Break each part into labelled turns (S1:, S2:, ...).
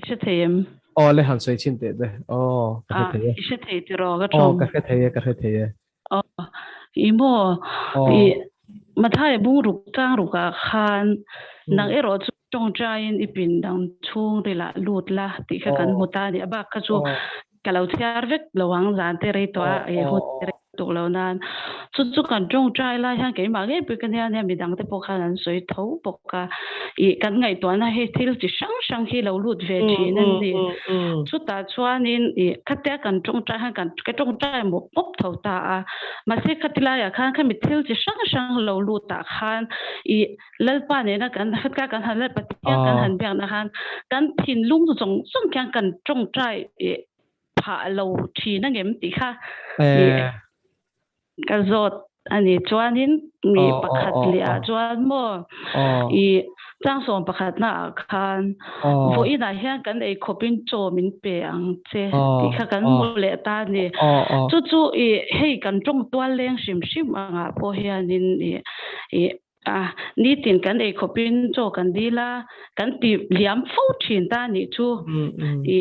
S1: hre thei em?
S2: Aw le han sawi chhin teh te. Aw ka hre thei e.
S1: I hre thei tiraw ka
S2: Aw
S1: thawng?
S2: ka hre thei e ka hre thei e.
S1: Aw i maw
S2: Aw.
S1: I Mathai bung ruk chang rukah khan nang erawh chu tawngtaiin i pindang chhung rilah lut la tih kha kan hmu ta a ni. A bak kha chu ka lo chhiar vek lo ang zan te rei tawh a, i hun te rei tuk lo nan. Chu chu kan tawngtai lai hian keimah ngei pawh ka nia nia midang te pawh khan an sawi tho bawk a. I kan ngaihtuahna hi thil chi hrang hrang hi lo lut ve thin a ni. Chutah chuanin i khatia kan tawngtai khan kan ka tawngtai mawp mawp tho ta a. Mahse khati laiah khan khami thil chi hrang hrang lo lutah khan i Lalpa nena kan khatia kan han lal Pathian kan han biakna khan kan thinlung zawng zawng khian kan tawngtai i phah lo thin a ngem tih kha i ka zawt a ni. Chuanin mi pakhat leh ah chuan maw i changsawm pakhatna ah khan vawiinah hian kan ei khawpin chaw min pe ang che tih kha kan hmu leh ta a ni. Chu chu i hei kan tawng tual leng hrim hrim angah pawh hianin i i a nitin kan ei khawpin chaw kan dil a, kan ti liam fo thin ta a nih chu. I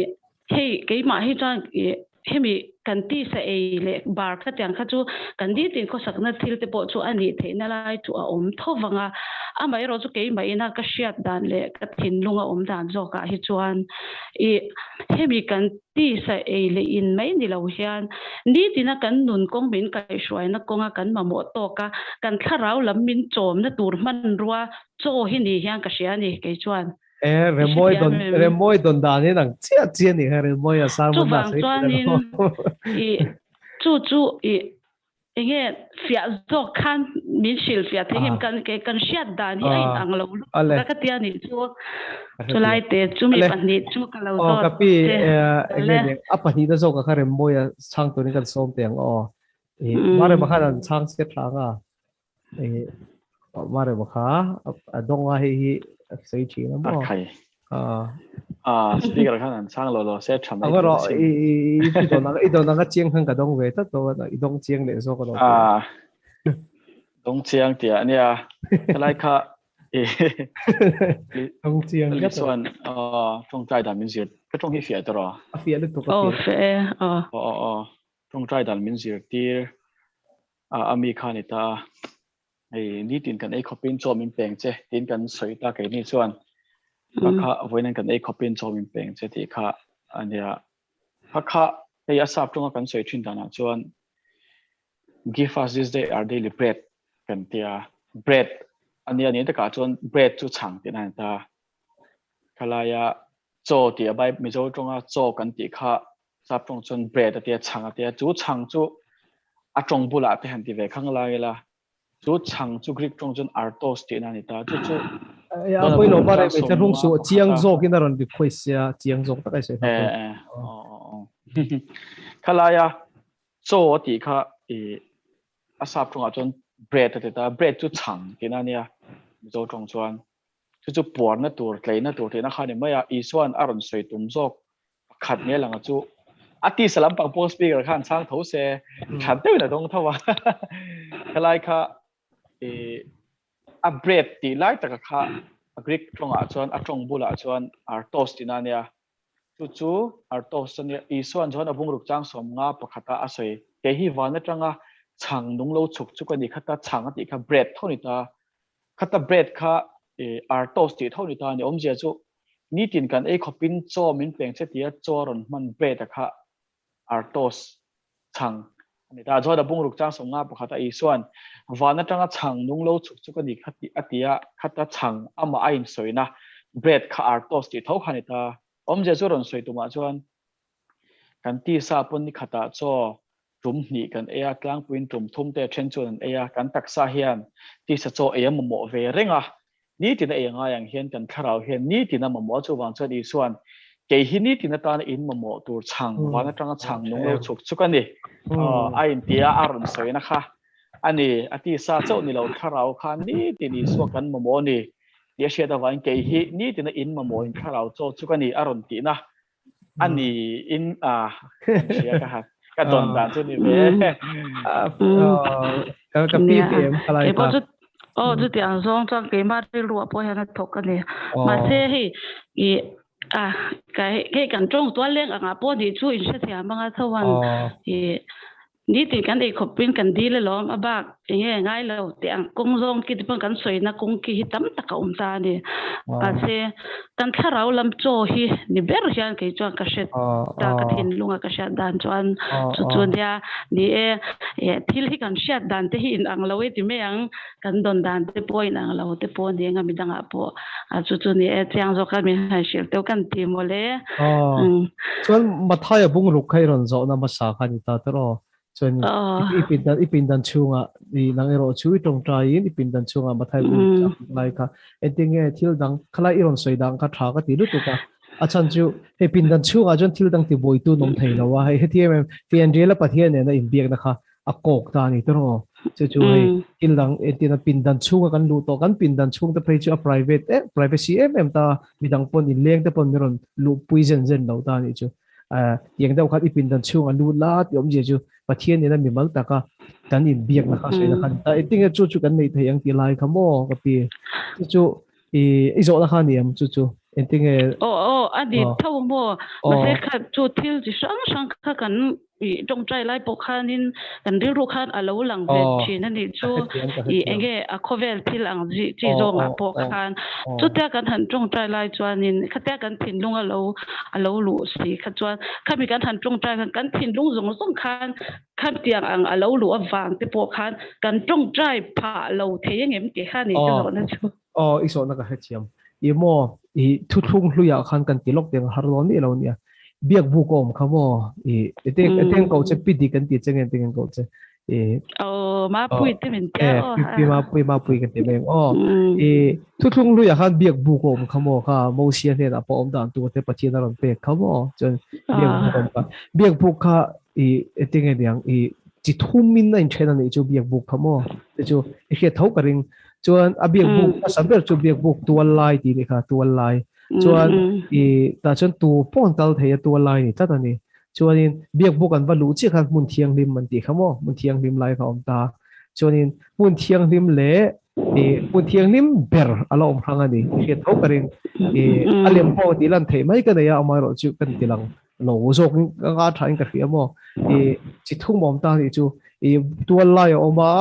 S1: hei keimah hi chuan i hemi kan tisa ei leh bar kha tiang kha chu kan nitin khawsakna thil te pawh chu a nih theihna lai chu a awm tho vang a, amaherawh chu keimah ina ka hriat dan leh ka thinlung a awm dan zawkah hi chuan i hemi kan tisa ei leh in mai ni lo hian nitina kan nun kawng min kaihhruaina kawnga kan mamawh tawk a, kan thlarau lam min chawmna tur hmanrua chaw hi ni hian ka hria a ni kei chuan.
S2: E, Remawi don, Remawi don dan in ang chiah chiah ni kha Remawi a sermon na
S1: Chuvang
S2: sei
S1: chuanin i chu chu i enge fiah zawk khan min hrilh fiah thei em kan ke kan hriat dan hi a in ang lo lutuk a ka tia nih chu chulai te chumi pahnih chu ka lo
S2: zawt ka pi enge ni a pahnih na zawk kha Remawi a chhang turin kan sawm teh ang aw i mare bakhan an chhang se tha nga e mare bakha a donga hei hi sei thin a maw
S3: khai a speaker khan an chhang lo lo se tha
S2: mai ro i i don i don anga chiang khan ka dong ve ta to i dong chiang le zo ka
S3: do a dong chiang tia ania lai kha e
S2: dong chiang
S3: ka chuan a tong tai dan min zir ka tong hi fia to ro
S2: a fia lu to
S1: ka oh fe
S3: o o o tong tai dan min zir tir a ami kha ni ta a, hei nitin kan ei khawpin chaw min peng che tiin kan sawi ta keini chuan kha kha vawiin kan ei khawpin chaw min peng che tih kha a nia. Kha kha hei a sap tawnga kan sawi thin danah chuan give us this day our daily bread kan tia bread a nia ni takah chuan bread chu chhang tihna a ni ta. Khalaia chaw tih a bai Mizo tawnga chaw kan tih kha Sap tawng chuan bread a tia chhang a tia chu chhang chu a tawng bulah te han ti ve khang lai ila chu chhang chu Greek tawng chuan artos tihna a ni ta chu chu
S2: Ya poi lo mare me rung su chiang zawk in a rawn request sia chiang zawk tak ai sei
S3: kha eh khalaya chaw a tih kha i a sap tawngah chuan bread a ti ta bread chu chhang tihna ania Mizo tawng chuan chu chu puarna tur tleina tur tihna kha ni mai a Isuan a rawn sawi tum zawk pakhat nge langa chu a tisa lampang pawh speaker khan chhang tho se that deuhin a dawng tho a helai kha i a bread tih lai taka kha a Greek tawngah chuan a tawng bulah chuan artos tihna ania chu chu artos ania Isuan chuan a bungruk chang 50 pakhata a sawi kei hi van atanga chhang nung lo chhuk chu ka ni khata chhang a tih kha bread tho ni ta khata bread kha artos tih tho ni ta ni awmzia chu Nitin kan ei khawpin chaw min peng che tia chaw a rawn hman bread a kha artos chhang a ni ta. Chuan a bungruk chang 50 pakhat a Isuan van atanga chhang nung lo chhuk chu ka ni kha tih a ti a, khata chhang amah a insawina bread kha artos tih tho kha a ni ta. Awmzia chu rawn sawi tumah chuan kan tisa pawn ni khatah chaw tum hnih kan ei a, tlangpuiin tum thum te then chuan an ei a, kan taksa hian tisa chaw ei a mamawh ve reng a, nitin a ei ngai ang hian kan thlarau hian nitin a mamawh a, chuvang chuan Isuan kei hi nitin atana in mamawh tur chhang van atanga chhang nung lo chhuk chuk a ni, a inti a, a rawn sawina kha a ni, a tisa chauh ni lo thlarau kha nitin Isua kan mamawh a ni tih a hriat avangin kei hi nitin a in mamawh in thlarau chaw chuk a ni a rawn tihna a ni in a hria ka han ka don dan chu ni ve
S2: ka ka pi pi em khalai
S1: ka chu o chu ti ang zawng chuan keima rilru ah pawh hian a thawk a ni mahse hei i A ka hei kan tawng tual leng angah pawh nih chu in hrethiam anga chuan i Nitin kan ei khawpin kan dil alawm, a bak enge ngai lo teh ang kawng zawng khi tipawn kan sawina kawng khi hi tam tak a awm ta a ni. Mahse kan thlarau lam chaw hi ni ber hian kei chuan ka hre ta, ka thinlunga ka hriat dan chuan chu chu nia ni e, thil hi kan hriat dan te hi inang lo e ti mai ang, kan dawn dan te pawh inang lo te pawh a ni anga midangah pawh chu chu ni e chiang zawk a min han hrilh deuh kan ti mawle.
S2: Chuan Mathaia bungruk kha i rawn zawhna hmasa kha a ni ta tawh aw. Chuan i pindan i pindan chhungah i nang erawh chu i tawngtaiin i pindan chhungah Mathaia bungruk lai kha engtinge thil dang khalai i rawn sawi dang kha tha ka ti lutuk a. A chhan chu hei pindan chhungah chuan thil dang tibuaitu an awm thei lo a, hei heti em em Fianriala Pathian nena inbiakna kha a kawk ta a ni tawh aw. Chu chu hei thil dang entirna pindan chhunga kan luh tawh kan pindan chhung te phei chu a private em privacy em em ta midang pawn inleng te pawn min rawn luhpui zen zen lo ta a nih chu. Tiang deuh khan i pindan chhung a lut la tih awmzia chu Pathian nena mimal taka kan inbiakna kha sawi na kha a ni ta. Engtinge chu chu kan neih theih ang tih lai kha maw ka pi. Chu chu i i zawhna kha a ni em chu chu engtinge
S1: Aw aw a ni tho maw mahse kha chu thil chi hrang hrang kha kan I tawngtai lai pawh khanin kan rilru khan a lo lang ve thin a nih chu. I enge a khawvel thil ang chi zawngah pawh khan chutia kan han tawngtai lai chuanin khatia kan thinlung a lo a lo luh si kha chuan khami kan han tawngtai khan kan thinlung zawng zawng khan khatiang ang a lo luh avang te pawh khan kan tawngtai phah lo thei engem tih kha a ni ka zawhna chu.
S2: Aw i zawhna ka hrethiam. I maw i thuthlung hluiah khan kan ti lawk deng har dawn miah lo nia. Biak buk a awm kha maw i eng eng ko che pi dik an ti che nge eng eng ko che i
S1: Aw mapui te min tia aw.
S2: Pi mapui mapui kan ti mai ang aw. I thuthlung hluiah khan biak buk a awm kha maw kha Mosia hnenah pawh awm dan tur te Pathian a rawn pek kha maw chuan biak buk a awm kha. Biak buk kha i engtin nge niang i chi thumin a inthen a nih chu biak buk kha maw te chu i hriat tho ka ring. Chuan a biak buk hmasa ber chu biak buk tual lai tih a nih kha, tual lai. Chuan i tah chuan tu pawh an kal thei a tual lai a ni tlat a ni. Chuanin biak buk an va luh chiah khan hmun thianghlim an tih kha maw, hmun thianghlim lai kha a awm ta. Chuanin hmun thianghlim leh i hmun thianghlim ber a la awm hrang a ni. I hriat tho ka ring. I a lem pawh tih lan theih mai ka nei a, amaherawh chu kan ti lang lo zawk in ka nga tha in ka hria maw i chi thum awm ta nih chu i tual lai a awm a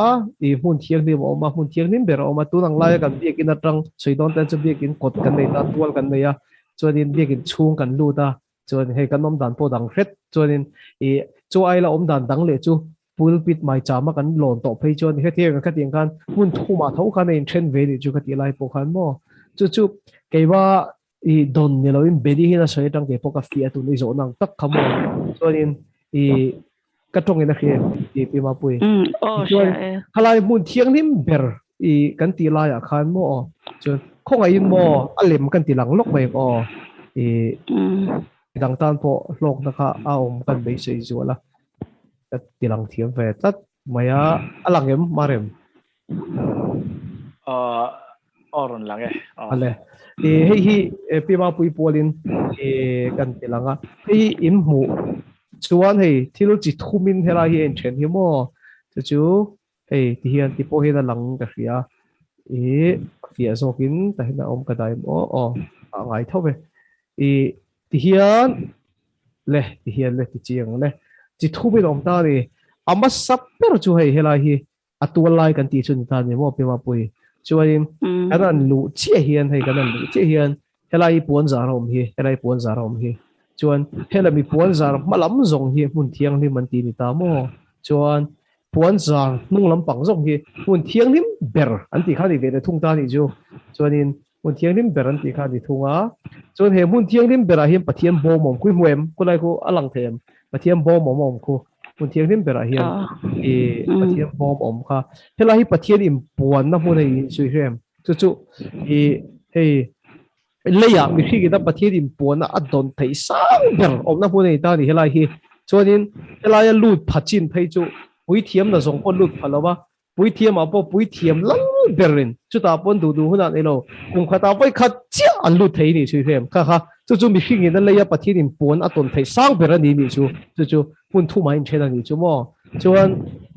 S2: i hmun thianghlim a awm a hmun thianghlim ber a awm a tun ang laia kan biakin atang sawi dawn tan chu biakin kawt kan nei ta tual kan nei a chuanin biakin chhung kan lut a chuan hei kan awm dan pawh dang hret chuanin i chu ai la awm dan dang leh chu pulpit mai chama kan lawn tawh phei chuan hetiang khatiang khan hmun thumah tho khan a inthen ve nih chu ka tih lai pawh khan maw chu chu keima I don ni loin Bedi hian a sawi atang kei pawh ka fiah tun i zawhna ang tak kha maw chuanin i ka tawngin a hria em ti Pi Mapui. Tichuan khalai hmun thianghlim ber i kan tih laiah khan maw chuan khawngaihin maw a lem kan ti lang lawk mai ang aw i midang tan pawh hlawkna kha a awm kan beisei zual a ka ti lang thiam ve tlat mai a a lang em Marem?
S3: Aw rawn lang e.
S2: Ale. I hei hi Pi Mapui pualin i kan ti lang a. Hei hi in hmuh chuan hei thil chi thumin helai hi a inthen hi maw? Chu chu hei ti hian ti pawh hian a lang ka hria. I a fiah zawkin tah hian a awm ka dai maw? Aw a ngai tho ve. I ti hian le ti hian le ti chiang le. Chi thumin a awm ta a ni. A hmasa ber chu hei helai hi a tual lai kan tih chu ni ta ni maw Pi Mapui? Chuanin kan han luh chiah hian hei kan han luh chiah hian helai hi puan zar a awm hi, helai puan zar a awm hi. Chuan helami puan zar hma lam zawng hi hmun thianghlim an ti ni ta maw? Chuan puan zar hnung lampang zawng hi hmun thianghlim ber an tih kha ni ve leh thung ta nih chu. Chuanin hmun thianghlim ber an tih kha ni thung a. Chuan he hmun thianghlim berah hian Pathian bawm a awm khu. I hmu em? Khulai khu a lang thei em? Pathian bawm a awm khu. Hmun thianghlim berah hian i Pathian bawm a awm kha. Helai hi Pathian inpuanna hmun hei insuih hrem. Chu chu i hei leiah mihringin a Pathian inpuanna a dawn theih sang ber awmna hmun a ni ta a ni helai hi. Chuanin helaia lut pha chin phei chu puithiam na zawng pawh lut pha lo va, Puithiam ah pawh puithiam lal berin chutah pawn duh duh hunah nei lo, kum khatah vawi khat chiah an lut thei nih chu i hrem kha kha chu chu mihring in a lei a Pathian in puan a tawn theih sang ber a ni nih chu chu chu hmun thumah in then a nih chu maw chuan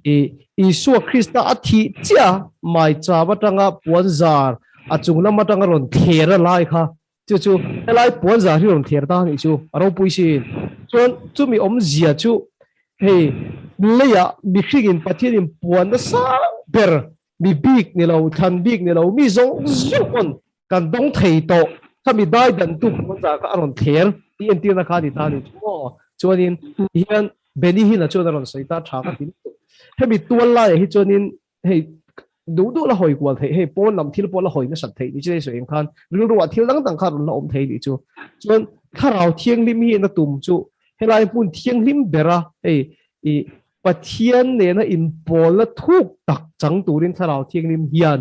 S2: i Isua Krista a thih chiah maicham atanga puan zar a chung lam atanga rawn thler a lai kha. Chu chu helai puan zar hi rawn thler ta nih chu a ropui sin. Chuan chumi awmzia chu hei leiah mihringin Pathianin puanna sang ber mi bik ni lo, thlan bik ni lo, mi zawng zawng pawn kan dawng thei tawh. Khami dai dantu puan zar kha a rawn thler tih entirna kha a ni ta a nih chu maw. Chuanin tihian Benny Hinn-a chuan a rawn sawi ta tha ka ti lutuk. Hemi tual laiah hi chuanin hei duh duh la hawi kual theih hei pawn lam thil pawh la hawi nasat theih ni chu hei sawi ang khan rilru ah thil dang dang kha rawn la awm thei nih chu chuan thlarau thianghlim hi na tum chu helai hmun thianghlim bera hei i Pathian nena inpawlna thuk tak chang turin thlarau thianghlim hian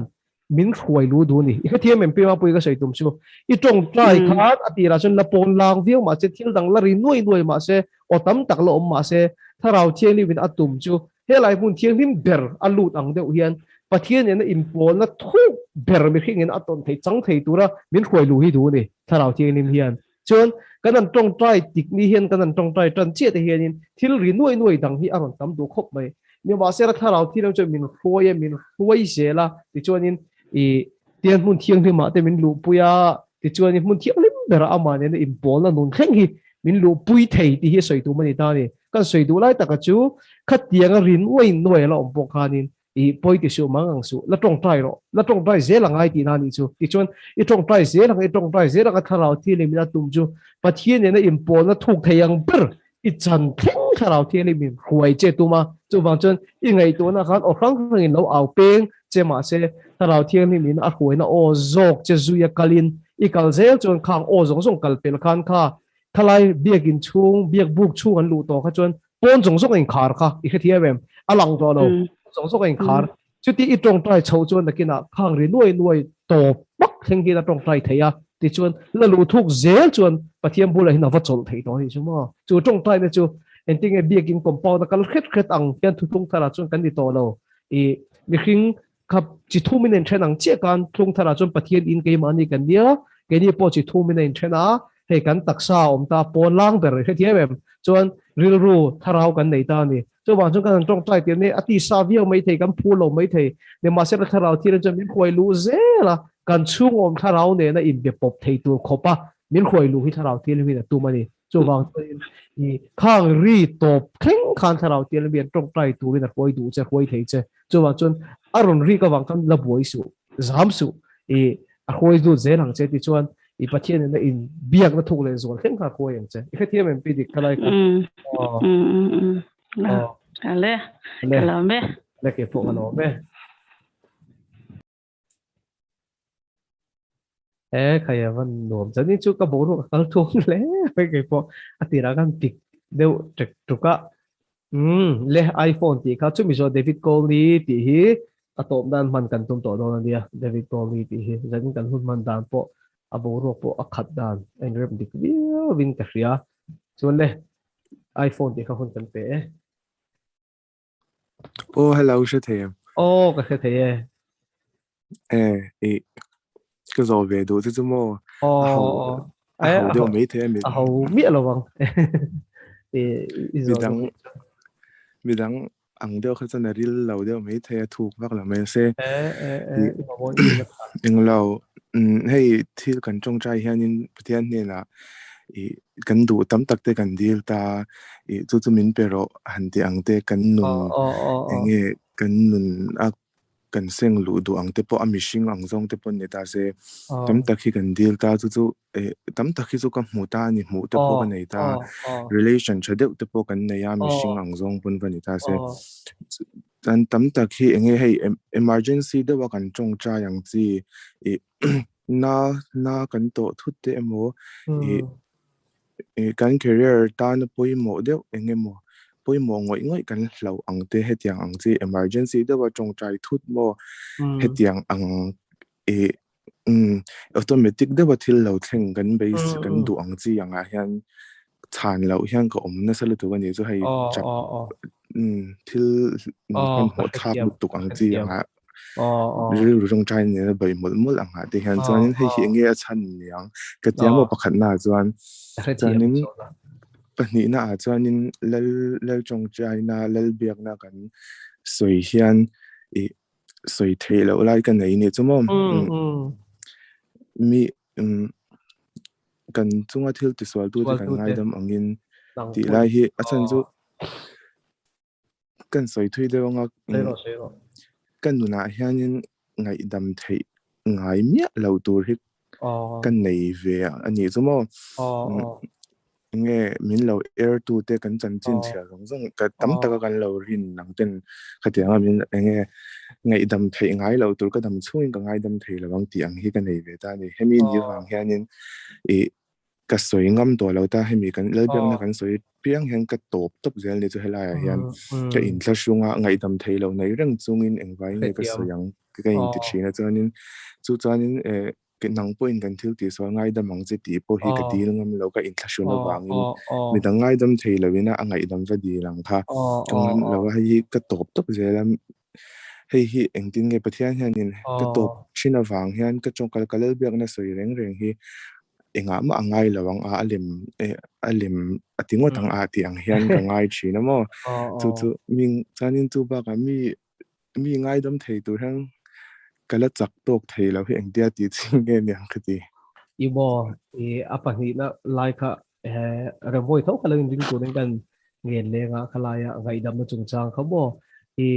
S2: min hruai lu duh ni i hrethiam em Pima pui ka sawi tum chu i tawngtai khan a tirah chuan la pawn lang viau mahse thil dang la ri nuai nuai mahse aw tam tak la awm mahse thlarau thianghlim in a tum chu Helai hmun thianghlim ber a lut ang deuh hian Pathian nena inpawlna thuk ber mihringin a tawn thei chang thei tura min hruai luh hi duh a ni, Thlarau Thianghlim hian. Chuan kan han tawngtai tik ni hian kan han tawngtai tan chiah te hianin thil ri nuai nuai dang hi a rawn tam duh khawp mai. Nimahsela Thlarau Thianghlim chuan min hruai a, min hruai zel a, tichuanin i tian hmun thianghlimah te min luhpui a, tichuanin hmun thianghlim berah amah nena inpawlna nun thleng hi min luhpui thei tih hi a sawi tum a ni ta a ni. Kan sawi duh lai taka chu khatianga rin uai nuai a la awm pawh khanin i pawi ti suh mang ang suh, la tawngtai rawh, la tawngtai zel a ngai tihna a nih chu. Tichuan i tawngtai zel ang, i tawngtai zel ang a thlarau thianghlim in a tum chu Pathian nena inpawlna thuk thei ang ber i chan thleng thlarau thianghlim in hruai che tum a. Chuvang chuan i ngaihtuahna khan aw hrang hrangin lo au peng che mahse thlarau thianghlim in a hruaina aw zawk che zuia kalin i kal zel chuan khang aw zawng zawng kal pel khan kha Thalai biakin chhung, biak buk chhung an luh tawh kha chuan pawn zawng zawng a inkhar kha i hrethiam em? A lang tawh lo. Zawng zawng a inkhar. Chuti i tawngtai chhoh chuan nakinah khang ri nuai nuai tawp hmak thleng hian a tawngtai thei a, tichuan la luh thuk zel chuan Pathian bulah hian a va chawlh thei tawh a nih chu maw? Chu tawngtaina chu engtinge biakin compound a kal hret hret ang hian thutlung tharah chuan kan ni tawh lo. I mihring kha chi thumin a inthen ang chiah khan thlung tharah chuan Pathian in keimahni kan nia, keini pawh chi thumin a inthen a, hei kan taksa a awm ta, pawn lang ber i hrethiam em? Chuan rilru tharau kan nei ta a ni. Chuvang chuan kan han tawngtai tir nia, a tisa viau mai thei, kan phur lo mai thei, nimahsela thlarau thil chuan min hruai luh zel a, kan chhungawm thlarau nena inbe pawp thei tur khawpa min hruai luh hi thlarau thil hi a tum a ni. Chuvang chuanin i khang ri tawp thleng khan thlarau tial mi an tawngtai turin a hruai duh che, hruai thei che. Chuvang chuan a rawn rik avang khan la buai suh, zam suh, i a hruai lut zel ang che tichuan i Pathian in a in biakna thuk leh zual thleng kha a hruai ang che. I hrethiam em pi dik khalai kha?
S1: Aw. Aw. Ale, ka lawm e.
S2: Le ke pawh ka lawm e. E khai a van nuam chuan in chu ka boruak a kal thung hle mai kei pawh a tirah khan pik deuh ṭek ṭuk a umm le iPhone tih kha chumi zawh David Colney tih hi a tawp nan hman kan tum tawh dawn a nia David Colney tih hi zanin kan hun hman dan pawh a boruak pawh a khat dan a inrem dik viau in ka hria chuan le iPhone tih kha hun kan pe e.
S4: Aw hello hre thei em?
S2: Aw ka hre thei e.
S4: E i ka zawh ve duh che chu maw?
S2: Aw
S4: A ho a ho deuh mai thei a mi.
S2: A ho miah lo ang. I i zawh
S4: Midang midang ang deuh kha chuan a ril lo deuh mai thei a thuk vak lo mai se.
S2: E e e i mamawh i la kha.
S4: Englo hei thil kan tawngtai hianin Pathian hnenah i kan duh tam tak te kan dil ta i chu chu min pe rawh han tih ang te kan nun eng nge kan nun a kan seng luh duh ang te pawh a mihring ang zawng te pawh ni ta se tam tak hi kan dil ta chu chu tam tak hi chu ka hmu ta a ni hmuh te pawh ka nei ta relation tha deuh te pawh kan nei a mihring ang zawng pawn va ni ta se chuan tam tak hi eng nge hei emergency deuh a kan tawngtai ang chi i na na kan tawh thut te emaw i i kan career tana pawimawh deuh eng emaw pawimawh ngawih ngawih kan hlauh ang te hetiang ang chi emergency deuh a tawngtai thut maw hetiang ang i um automatic deuh a thil lo thleng kan base kan duh ang chi angah hian chhan loh hian ka awm nasa lutuk a ni chu hei chap um thil hmanhmawh thlak lutuk ang chi angah rilru tawngtai nena bei mawlh mawlh ang ah te hian chuanin hei hi enge a chhan niang ka tia maw pakhatna ah chuan chuanin pahnihna ah chuanin lal lal tawngtaina lal biakna kan sawi hian ih sawi theih loh lai ka nei ni chu maw mi um. Kan chunga thil tisual tu te
S2: Sual
S4: kan
S2: tu te.
S4: ngaidam angin
S2: Nang
S4: tih
S2: pawh
S4: lai hi a chan chu
S2: aw
S4: kan sawi thui deuh anga
S2: sawi rawh sawi rawh.
S4: Kan nunah hianin ngaihdam theih ngai miah lo tur hi
S2: Aw.
S4: Kan nei ve a nih chu maw.
S2: Aw aw.
S4: Nge min lo er tu te kan chanchin
S2: Aw.
S4: chhiar zawng zawng ka tam
S2: Aw.
S4: taka kan lo rin ang ten khatianga min enge ngaihdam theih ngai lo tur ka dam chhungin ka ngaidam thei lo ang tih ang hi ka nei ve ta a ni. Hemi ni
S2: Aw.
S4: vang hianin ih ka sawi ngam tawh lo ta hemi kan lalbiakna
S2: Aw.
S4: kan sawi piang hian ka tawp tawp zel ni chu helaiah hian
S2: Mm
S4: ka
S2: mm.
S4: inthlahrunga ngaihdam thei lo nei reng chungin engvai nge ka
S2: Hrethiam.
S4: sawi ang ka inti
S2: Aw.
S4: thin a chuanin chu chuanin eh nang pawhin kan thil tih sual ngaidam ang che tih pawh hi ka
S2: Aw.
S4: dil ngam lo ka inthlahrun
S2: Aw
S4: avangin
S2: aw aw.
S4: midang ngaidam thei loin a a ngaihdam va dil ang kha
S2: Aw
S4: ka
S2: aw
S4: ngam lo
S2: aw.
S4: a hei hi ka tawp tawp zel a hei hi engtin nge Pathian hianin ka tawp
S2: Aw.
S4: thin avang hian ka tawngkal ka lalbiakna sawi reng reng hi engah mah a ngai lo ang a a lem eh a lem a ti ngawt ang a tih ang hian ka ngai thin a maw
S2: Aw
S4: chu
S2: aw.
S4: chu ming chuanin chu bakah mi mi ngaidam thei tur hian ka la chak tawk thei lo hi engtia tih chin nge niang ka ti.
S2: I maw i a pahnihna lai kha eh remhawi tho kha lo inring turin kan ngen leng a khalaia ngaihdamna chungchang kha maw i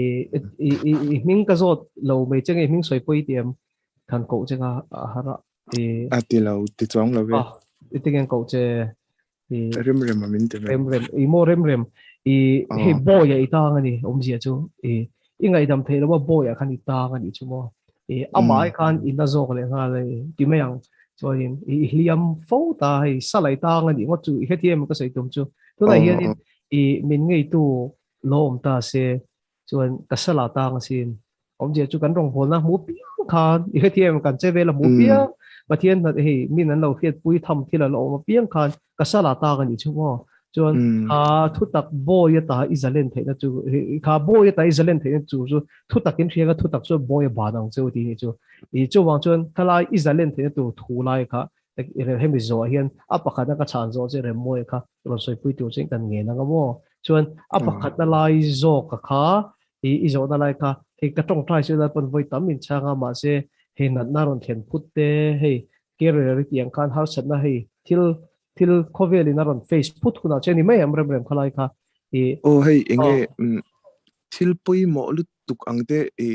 S2: i i i hming ka zawt lo mai che nge hming sawi pawh i ti em khan koh che kha a har a i
S4: A ti lo ti chuang lo e.
S2: A i tinge koh che i
S4: Rem rem a min ti mai.
S2: Rem rem i maw rem rem i hei bawi a i tang a ni awmzia chu i i ngaihdam theih lo a bawi ah khan i tang a nih chu maw i amah ai khan i na zawk leh nghal a ti mai ang chuanin i hliam fo ta hei salai tang a nih ngawt chu i heti em ka sawi tum chu tunah hianin i min ngeitu lo awm ta se chuan ka sala tang asin awmzia chu kan rawngbawlna hmu piang khan i hrethiam kan che vel a hmu piang Pathian hna hei min an lo hriatpui tham thil a lo awm apiang khan ka sala tang a nih chu maw chuan kha thutak bawi ata i zalen theihna chu kha bawi ata i zalen theihna chu chu thutak in hriang a thutak chuan bawi a ban ang cheu tih ni chu i chuvang chuan khalai i zalen theihna tur thu lai kha hemi zawh hian a pakhatna ka chhan zawh che remmawi kha rawn sawipui tur chuan kan ngen ang a maw chuan a pakhatna lai zawk kha i i zawhna lai kha hei ka tawngtai chu lai pawn vawi tam in chhang a mahse hei natna rawn thlen phut te hei career i tih ang khan harsatna hei thil thil khawvel in a rawn face phut hunah che ni mai ang rem rem kha lai kha i
S4: Aw hei enge thil pawimawh lutuk ang te i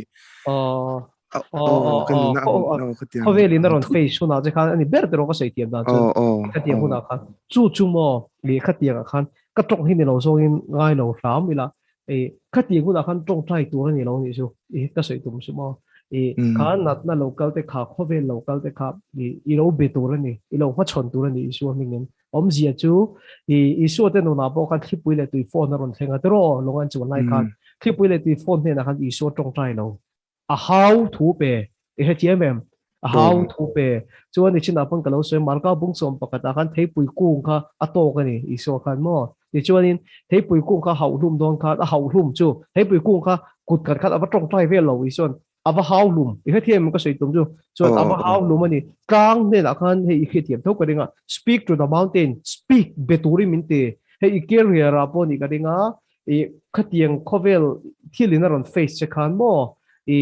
S2: Aw
S4: aw ka nuna ang khatiang
S2: khawvel in a rawn face hunah che khan ani ber te rawh ka sawi thiam dan chuan khatiang hunah khan chu chu maw i khatiang ah khan ka tawng hi ni lo zawngin ngai lo hram ila i khatiang hunah khan tawngtai tur a ni lo nih chu i ka sawi tum chu maw i kha natna lo kal te kha khawvel lo kal te kha i i lo be tur a ni i lo hmachhawn tur a ni Isua hmingin awmzia chu i Isua te nunah pawh khan thlipui leh tui phone a rawn thleng a tiraw lawng an chuan lai khan thlipui leh tui phone hnenah khan Isua tawngtai lo a hau thu pe i hrethiam em a hau thu pe chuan i chinah pawn ka lo sawi Marka bung sawm pakhatah khan theipui kung kha a tawk a ni Isua khan maw tichuanin theipui kung kha hauh hlum dawn khan a hauh hlum chu theipui kung kha kut khat khat a va tawngtai vel lo Isua'n a va hau hlum i hrethiam em ka sawi tum chu chuan a va hau hlum a ni tlang hnenah khan hei i hrethiam tho ka ring a speak to the mountain speak be turin min ti hei i career ah pawh nih ka ring a i khatiang khawvel thilin a rawn face che khan maw i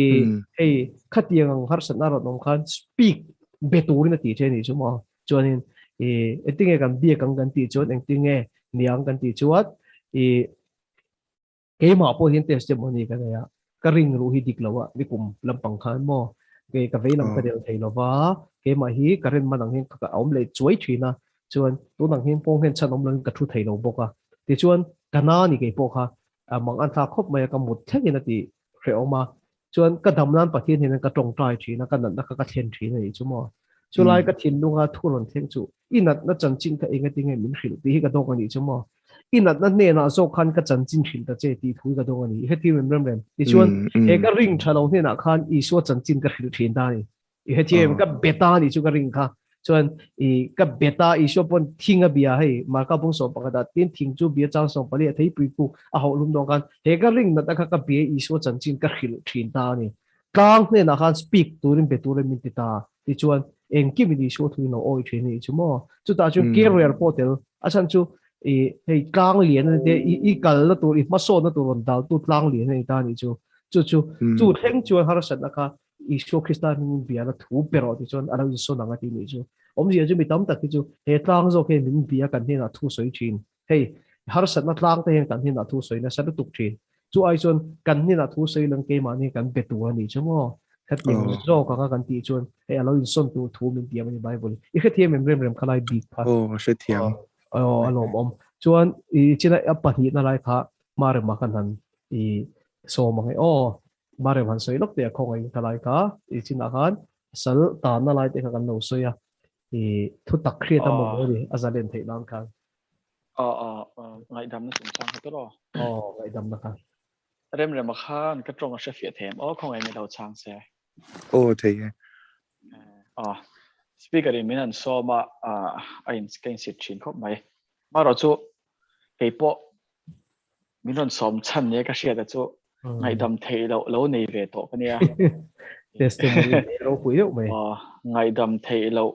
S2: hei khatiang ang harsatna a rawn awm khan speak be turin a ti che nih chu maw chuanin i engtinge kan biak ang kan tih chuan engtinge niang kan tih chuan i keimah pawh hian testimony ka nei a ka ring ruh hi dik lo a nikum lampang khan maw kei ka vei lam ka del thei lova keimah hi ka rin man ang hian ka awm leh chuai thin a chuan tun ang hian pawng hian chhan awm lovin ka thu thei lo bawk a tichuan ka na ni kei pawh kha mang an thlak khawp mai a ka mut thlengin a ti hrehawm a chuan ka dam nan Pathian hian ka tawngtai thin a ka natna kha ka thlen thin a nih chu maw chulai ka thinlunga thu rawn thleng chu i natna chanchin kha enga tinge min hrilh tih hi ka dawk a nih chu maw i natna hnenah zawk khan ka chanchin hrilh ta che tih thu hi ka dawk a ni i heti rem rem rem tichuan he ka ring tha lo hnenah khan Isua chanchin ka hrilh thin ta a ni I hetiang ka beta ni chu ka ring kha chuan i ka beta Isua pawn thing a bia hei Marka bung sawm pakhat ah tin thing chu bia chang sawm pali a theipui ku a hauh lum dawn khan he ka ring nat a kha ka bia Isua chanchin ka hrilh thin ta a ni tlang hnenah khan speak turin be turin min ti ta tichuan engkim in Isua thu in lo awi thin a nih chu maw chutah chuan carrier pawh tel a chhan chu i hei tlang lian a ni te i kal na tur i hmasawn na tur rawn dal tu tlang lian a ni ta a nih chu chu chu chu thleng chuan harsatna kha Isua Krista hmingin biala thu pe rawh ti chuan a lo insawn ang a ti nih chu. Awmzia chu mi tam tak hi chu he tlang zawk hian min bia kan hnenah thu sawi thin. Hei, harsatna tlang te hian kan hnenah thu sawi nasa lutuk thin. Chu ai chuan kan hnenah thu sawi lang keimahni kan be tur a nih chu maw? Khatiang zawk anga kan tih chuan hei a lo insawn tur thu min tiam a ni Bible. I hrethiam em rem rem kha lai bik kha?
S4: Aw, a hrethiam.
S2: Aw, a lawmawm. Chuan i china a pahnihna lai kha Marema khan han i sawm ang e. Aw, Marem han sawi lawk teh a khawngaih kha lai kha i chinah khan sal tanna lai te kha kan lo sawi a. I thu tak hriat a maw ni a zalen theih nan khan.
S3: Aw, aw, ngaihdamna chungchang kha tawh.
S2: Aw, ngaihdamna kha.
S3: Rem rem a khan ka tawng a hre fiah thei em aw khawngaih mi lo chhang se.
S4: Aw thei e.
S3: Aw speaker in min han sawm a a in ka in sit thin khawp mai. Marawh chu kei pawh min rawn sawm chhan nia ka hriat a chu ngaihdam theih loh lo nei ve tawh ka nia.
S2: Testimony ropui deuh mai.
S3: Aw ngaihdam theih loh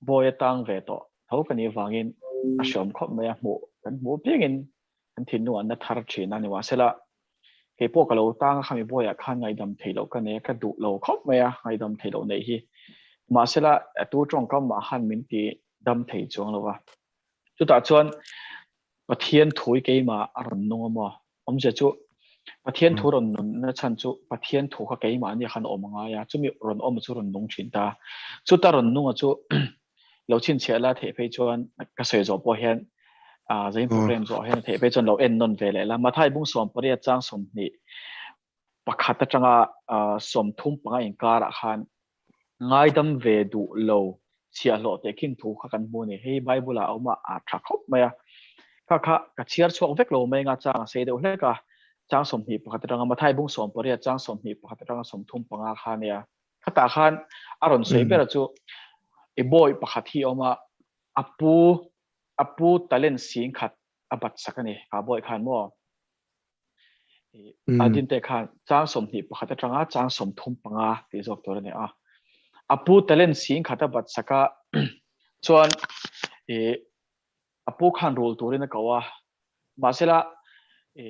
S3: bawi atang ve tawh tho ka nih avangin a hreawm khawp mai a hmuh kan hmuh piangin kan thinlung an na thar thin a ni mahsela kei pawh ka lo tang a khami bawiah khan ngaihdam theih loh ka nei a ka duh lo khawp mai a ngaihdam theih loh neih hi mahsela a tu tawngkam mah khan min ti dam thei chuang lo va chutah chuan Pathian thu hi keimah a rawn nung a maw awmzia chu Pathian thu rawn nun na chhan chu Pathian thu kha keimah ania khan awm a ngai a chumi rawn awm chu rawn nung thin ta chuta rawn nung a chu lo chhinchhiah la theih phei chuan ka sawi zawh pawh hian a zain program zawh hian theih phei chuan lo en nawn ve leh la Mathai bung 18 chang 20 pakhat atanga 35 inkarah khan ngaidam ve duh lo chhiahhlawh teh khin thu kha kan hmu a ni. Hei Bible ah a awm a, a tha khawp mai a. Kha kha ka chhiar chhuak vek lo mai nga chang a sei deuh hlek a, chang 21 atanga Mathai bung 18 chang 21 atanga 35 kha nia. Khatah khan a rawn sawi ber chu i bawi pakhat hi a awm a, a pu a pu talent sing khat a bat sak a ni kha bawi khan maw. A din te khan chang 21 atanga chang 35 tih zawk tur a ni a. A pu talent sing khat a bat sak a chuan i a pu khan rul turin a ko a. Mahsela i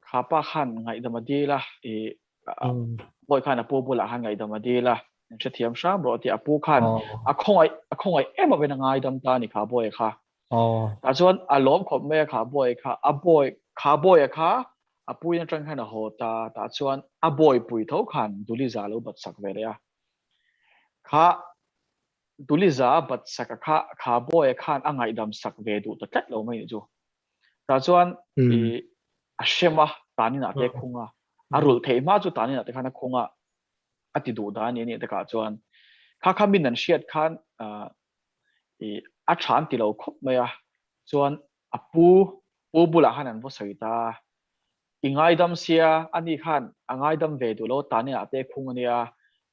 S3: kha pa khan ngaihdam a dil a i bawi khan a pu bulah khan ngaihdam a dil a in hrethiam hram rawh tih a pu khan a khawngaih a khawngaih em avin a ngaidam ta ni kha bawi kha. Tah chuan a lawm khawp mai a kha bawi kha a bawi kha bawi a kha a puin atang khan a haw ta tah chuan a bawi pui tho khan duli za lo bat sak ve leh a. Kha duli za bat sak a kha kha bawi a khan a ngaihdam sak ve duh ta tlat lo mai ni chu. Tah chuan i a hrem a tanin ah te khung a a rulh theih hma chu tanin ah te khan a khung a a ti duh dan ni takah chuan kha kha min an hriat khan i a tha an ti lo khawp mai a chuan a pu pu bulah khan an va sawi ta i ngaidam sia ani khan a ngaidam ve duh lo tanin ah te khung ania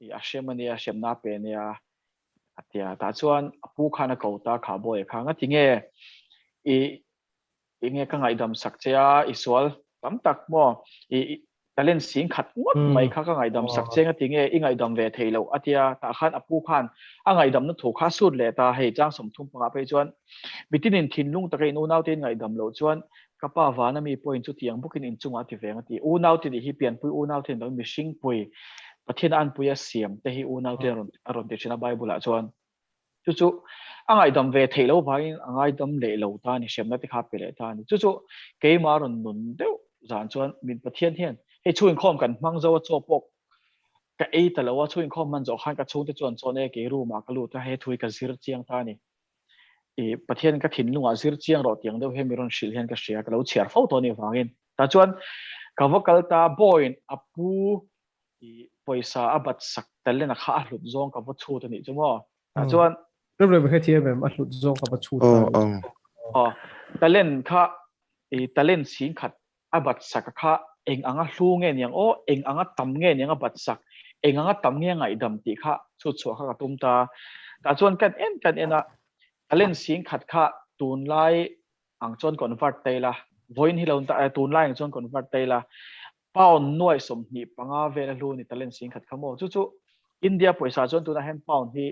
S3: i a hrem ania hremna pe ania a tia tah chuan a pu khan a ko ta kha bawi kha nga ti nge i enge ka ngaihdam sak che a i sual tam tak maw i talent sing khat ngawt mai kha ka ngaihdam sak che nga ti nge i ngaihdam ve thei lo a tia tah khan a pu khan a ngaihdam na thu kha sut leh ta hei chang 35 phei chuan mitinin thinlung taka in unau te in ngaihdam loh chuan ka pa vana mi pawhin chu tiang bawkin in chungah a ti veng a ti unau te nih hi pianpui unau te ni lo mihring pui Pathian an pui a siam te hi unau te a rawn ti thin a Bible ah chuan chu chu a ngaihdam ve theih lo vangin a ngaidam leh lo ta ni hremna te kha pe leh ta ni chu chu keima rawn nun deuh zan chuan min Pathian hian hei chhung inkhawm kan hmang zo a chaw pawh ka ei ta lo a chhung inkhawm hman zawh khan ka chhungte chuan chawn e kei room ah ka lut a he thu hi ka zir chiang ta ni i Pathian ka thinlungah zir chiang rawh tiang deuh hian mi rawn hrilh hian ka hria ka lo chhiar fo tawh ni vangin tah chuan ka va kal ta bawiin a pu i pawisa a bat sak talent a kha a hlut zawng ka va chhut a nih chu maw tah chuan
S2: Rem rem kha thiam em a hlut zawng ka va chhut ta
S3: aw talent kha i talent sing khat a bat sak a kha eng anga hlu nge niang aw eng anga tam nge niang a bat sak eng anga tam nge ngaihdam tih kha chhut chhuah kha ka tum ta tah chuan kan en kan en a talent sing khat kha tunlai ang chuan convert ta ila vawiin hi lo tunlai ang chuan convert ta ila pound nuai 25 vel a hlu ni talent sing khat kha maw chu chu India pawisa chuan tunah hian pound hi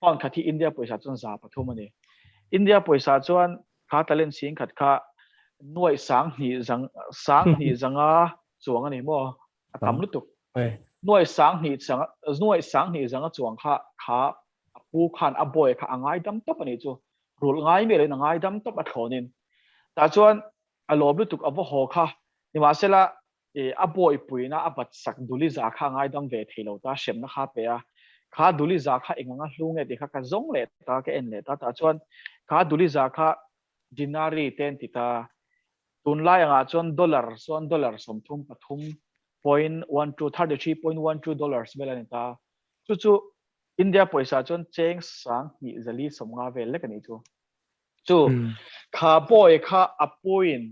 S3: pound khat hi India pawisa chuan 300 a ni India pawisa chuan kha talent sing khat kha nuai sang hnih zang sang hnih zanga chuang a ni maw a tam lutuk nuai sang hnih zanga nuai sang hnih zanga chuang kha kha pu khan a bawi kha a ngaidam tawp a nih chu. Rulh ngai miah loin a ngaidam tawp a thlawnin. Tah chuan a lawm lutuk a va haw kha. Nimahsela a bawipuina a bat sak duli za kha a ngaidam ve thei lo ta, hremna kha a pe a. Kha duli za kha eng anga hlu nge tih kha ka zawng leh ta, ka en leh ta. Tah chuan kha duli za kha dinari te an ti ta. Tunlai angah chuan dollar chuan dollar 33 point 12, 33.12 dollars vel a ni ta. Chu chu India pawisa chuan cheng 2450 vel lek a nih chu. Chu kha bawi kha a puiin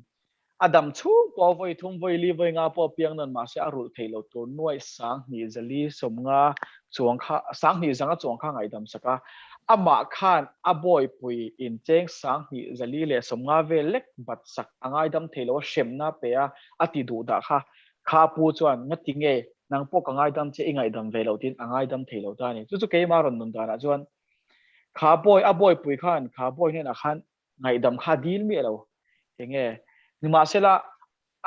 S3: a dam chhung pawh vawi thum vawi li vawi nga pawh piang nawn mahse a rulh theih loh tur nuaih 2450 chuang kha 20 zanga chuang kha ngaihdam sak a. Amah khan a bawipui in cheng 2450 vel lek bat sak a ngaidam thei lo a hremna pe a a ti duh dah kha. Kha pu chuan ngati nge nang pawh ka ngaidam che i ngaihdam ve loh tiin a ngaidam thei lo ta a ni. Chu chu keimah rawn nun danah chuan kha bawi a bawipui khan kha bawi hnenah khan ngaihdam kha dil miah lo. Enge nimahsela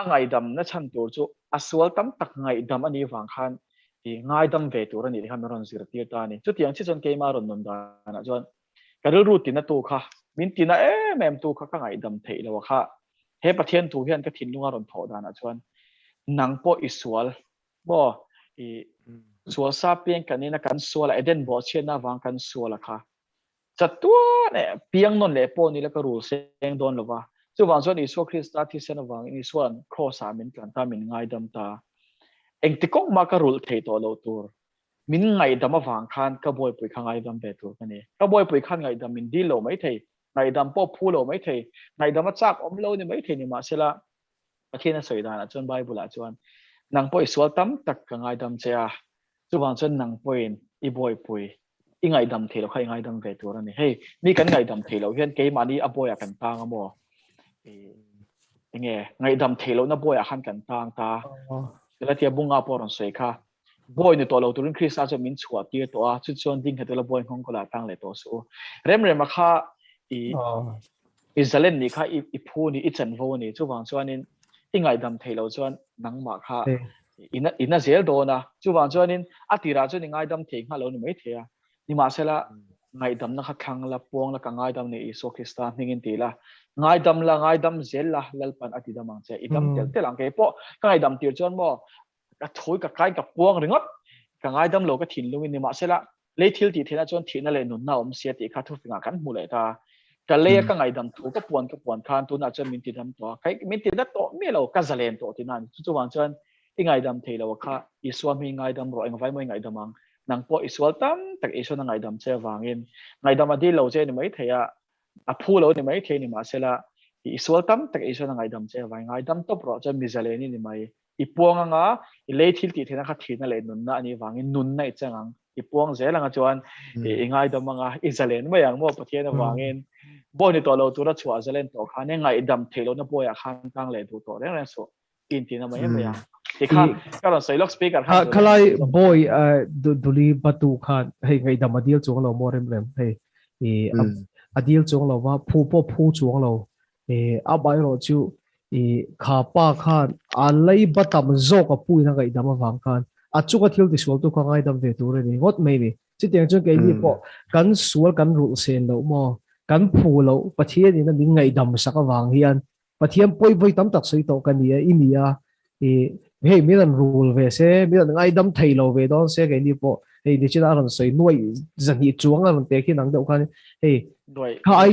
S3: a ngaihdam na chhan tur chu a sual tam tak ngaihdam a nih vang khan i ngaidam ve tur a nih kha min rawn zirtir ta a ni. Chutiang chi chuan keimah rawn nun danah chuan ka rilru tina tu kha min tina em em tu kha ka ngaihdam theih lo a kha he Pathian thu hian ka thinlunga rawn thawh danah chuan nang pawh i sual maw i sual sa piang kan ina kan sual a Eden bawhchhiatna avang kan sual a kha chatuan e piang nawn leh pawh ni la ka rul seng dawn lova chuvang chuan Isua Krista thisen avangin Isua'n cross ah min tlan ta min ngaidam ta engti kawng mah ka rulh thei tawh loh tur min ngaihdam avang khan ka bawipui kha ngaidam ve tur ka ni. Ka bawipui khan ngaihdam min dil lo mai thei, ngaihdam pawh phu lo mai thei, ngaihdam a chak awm lo ni mai thei ni mahsela Pathian a sawi danah chuan Bible ah chuan nang pawh i sual tam tak ka ngaidam che a, chuvang chuan nang pawhin i bawipui i ngaihdam thei lo kha i ngaidam ve tur a ni. Hei, mi kan ngaihdam thei loh hian keimahni a bawiah kan tang a maw? Enge ngaihdam thei lohna bawiah khan kan tang ta. Galatia bunga pawh rawn sawi kha Bawi ni tawh lo turin Krista chuan min chhuah tir tawh a, chu chuan ding hetela bawi nghawng kawlah tang leh tawh suh u. Rem rema kha i i zalen nih kha i phu ni, i chanvo a ni. Chuvang chuanin i ngaihdam theih loh chuan nangmah kha i i na zel dawn a. Chuvang chuanin a tirah chuan i ngaidam thei nghal lo ni maithei a. Nimahsela ngaihdamna kha thlang la, puang la, ka ngaidam ni Isua Krista hmingin ti la, ngaidam la, ngaidam zel la, Lalpan a ti dam ang che. I dam tel tel ang. Keipawh ka ngaihdam tir chuan maw ka thawi ka kai ka puang ringawt ka ngaidam lo ka thinlung in nimahsela lei thil tih theihna chuan thihna leh nunna awm sia tih kha thufingah kan hmu leh ta ka lei a ka ngaidam thu ka puan ka puan khan tunah chuan min tidam tawh a kai min tina tawh miah lo ka zalen tawh tina chu chuvang chuan i ngaidam thei lo kha Isua hming ngaidam rawh engvai maw i ngaidam ang nang pawh i sual tam tak Isuan a ngaidam che avangin ngaidam a dil lo che ni mai thei a a phu lo ni mai thei ni mahsela i sual tam tak Isuan a ngaidam che avangin ngaidam tawp rawh chuan mi zalen i ni mai I puang anga i lei thil tih theihna kha thihna leh nunna a nih vangin nunna i chang ang. I puang zel anga chuan i ngaidam anga i zalen mai ang maw Pathian avangin. Bawi ni tawh lo tura chhuah zalen tawh khan e ngaihdam theih lohna bawiah khan tang leh duh tawh reng reng suh. I intina mai mai ang. Tikha ka rawn sawi lawk speaker khan.
S2: Khalai bawi duli batu khan hei ngaihdam a dil chuang lo maw rem rem hei a dil chuang lo va phu pawh phu chuang lo a amaherawh chu I kha pa khan a leiba tam zawk a puin a ngaihdam avang khan a chunga thil tisualtu kha ngaidam ve tur a ni ngawt mai ni. Chutiang chuan keini pawh kan sual kan rulh sen loh maw, kan phu loh Pathianin a min ngaihdam sak avang hian Pathian pawi vawi tam tak sawi tawh ka ni a, i ni a, i hei min rawn rul ve se, min rawn ngaidam thei lo ve dawn se keini pawh hei nichina a rawn sawi nuaih zahnih chuang a rawn pe khi nang deuh khan hei kha ai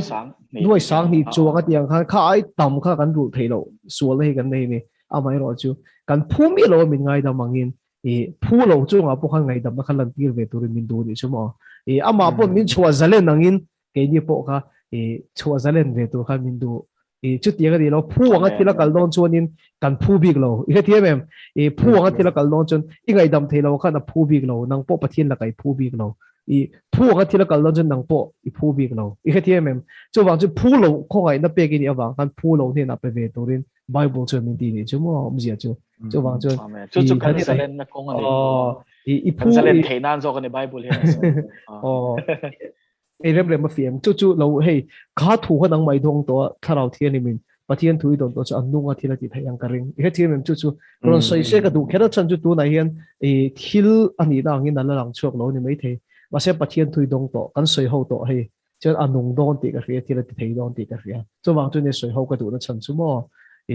S2: nuai sang hnih chuang a tiang khan kha ai tam kha kan rulh theih loh sualna hi kan nei a ni amaherawh chu kan phu miah lo a min ngaidam angin i phu lo chungah pawh khan ngaihdamna kha lantir ve turin min duh a nih chu maw i amah pawh min chhuah zalen angin keini pawh kha i chhuah zalen ve tur khan min duh i chutiang a ni lo phu anga thil a kal dawn chuanin kan phu bik lo i hrethiam em i phu anga thil a kal dawn chuan i ngaihdam thei lo khan a phu bik lo nang pawh Pathian lakah i phu bik lo i phu anga thil a kal dawn chuan nang pawh i phu bik lo i hrethiam em chuvang chu phu lo khawngaihna pek i nih avang khan phu lo hnenah pe ve turin Bible chuan min ti nih chu maw awmzia chu chuvang chuan
S3: chu chu kan zalen na kawng a ni i phu zalen theih nan zawk a ni Bible hian
S2: aw Ei rem rem a fiam chu chu lo hei kha thu kha nang mai dawng tawh a thlarau thianghlim in Pathian thu i dawn tawh chu a nung a thil a ti theih ang ka ring. I hrethiam em chu chu rawn sawi se ka duh kher a chhan chu tunah hian i thil a nihna angin a la lang chhuak lo a ni maithei. Mahse Pathian thui dawng tawh kan sawi ho tawh hei chuan a nung dawn tih ka hria thil a ti thei dawn tih ka hria. Chuvang chu nia sawi ho ka duhna chhan chu maw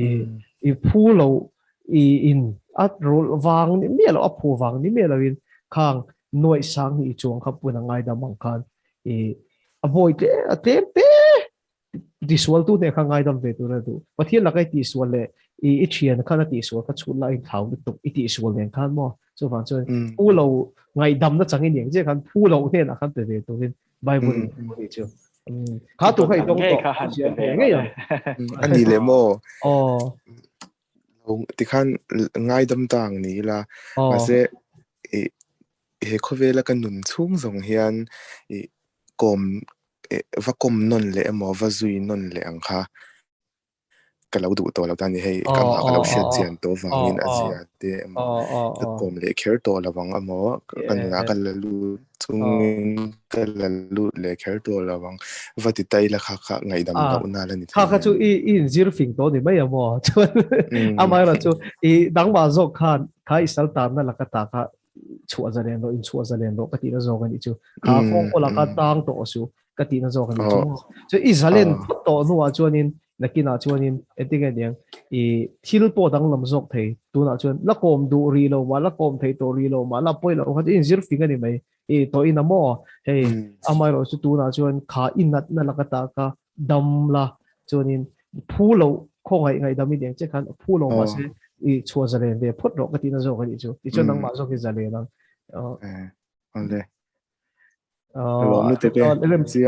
S2: i i phu lo i in a rul vang ni miah lo a phu vang ni miah loin khang nuaih sang hi i chuang kha pun a ngaidam ang khan i a bawi tle a tlem te tisual tu hne kha ngaidam ve tur a duh. Pathian laka i tihsual leh i i thian khan a tihsual kha chhut la in thlau lutuk i tihsual nen khan maw chuvang chuan phu lo ngaihdamna changin eng chiah khan phu lo hnenah khan pe ve turin Bible in ni chu. Kha tu kha i dawng tawh ngei ang.
S4: Ani le maw. Aw. Tikhan ngaidam ta ang ni ila. Mahse i he khawvela ka nun chhung zawng hian i kawm va kawm nawn leh emaw va zui nawn leh ang kha ka lo duh tawh lo ta ni hei ka mah ka lo hriat chian tawh vangin a zia te emaw ka kawm leh kher tawh lo ang emaw ka nunah ka la lut chungin ka la lut leh kher tawh lo ang va ti ta ila kha kha ngaihdam lohna la ni
S2: thei. Kha kha chu i inzir fing tawh ni mai emaw chuan amaherawh chu i dangmah zawk khan kha i sal tanna laka ta kha chhuah zalen rawh in chhuah zalen rawh ka tihna zawk a nih chu kha kawng pawh laka tang tawh su ka tihna zawk a nih chu chu i zalen phawt tawh hnuah chuanin nakinah chuanin engtinge niang i thil pawh danglam zawk thei tunah chuan la kawm duh rih lo mah la kawm thei tawh rih lo mah la pawi lo kha chu inzir fing a ni mai i tawh in a maw hei amaherawh chu tunah chuan kha i natna laka ta kha dam la chuanin phu lo khawngaih ngaihdam i deng che khan phu lo mahse i chhuah zalen ve phawt rawh ka tihna zawk a nih chu tichuan nangmah zawk i zalen ang
S4: ale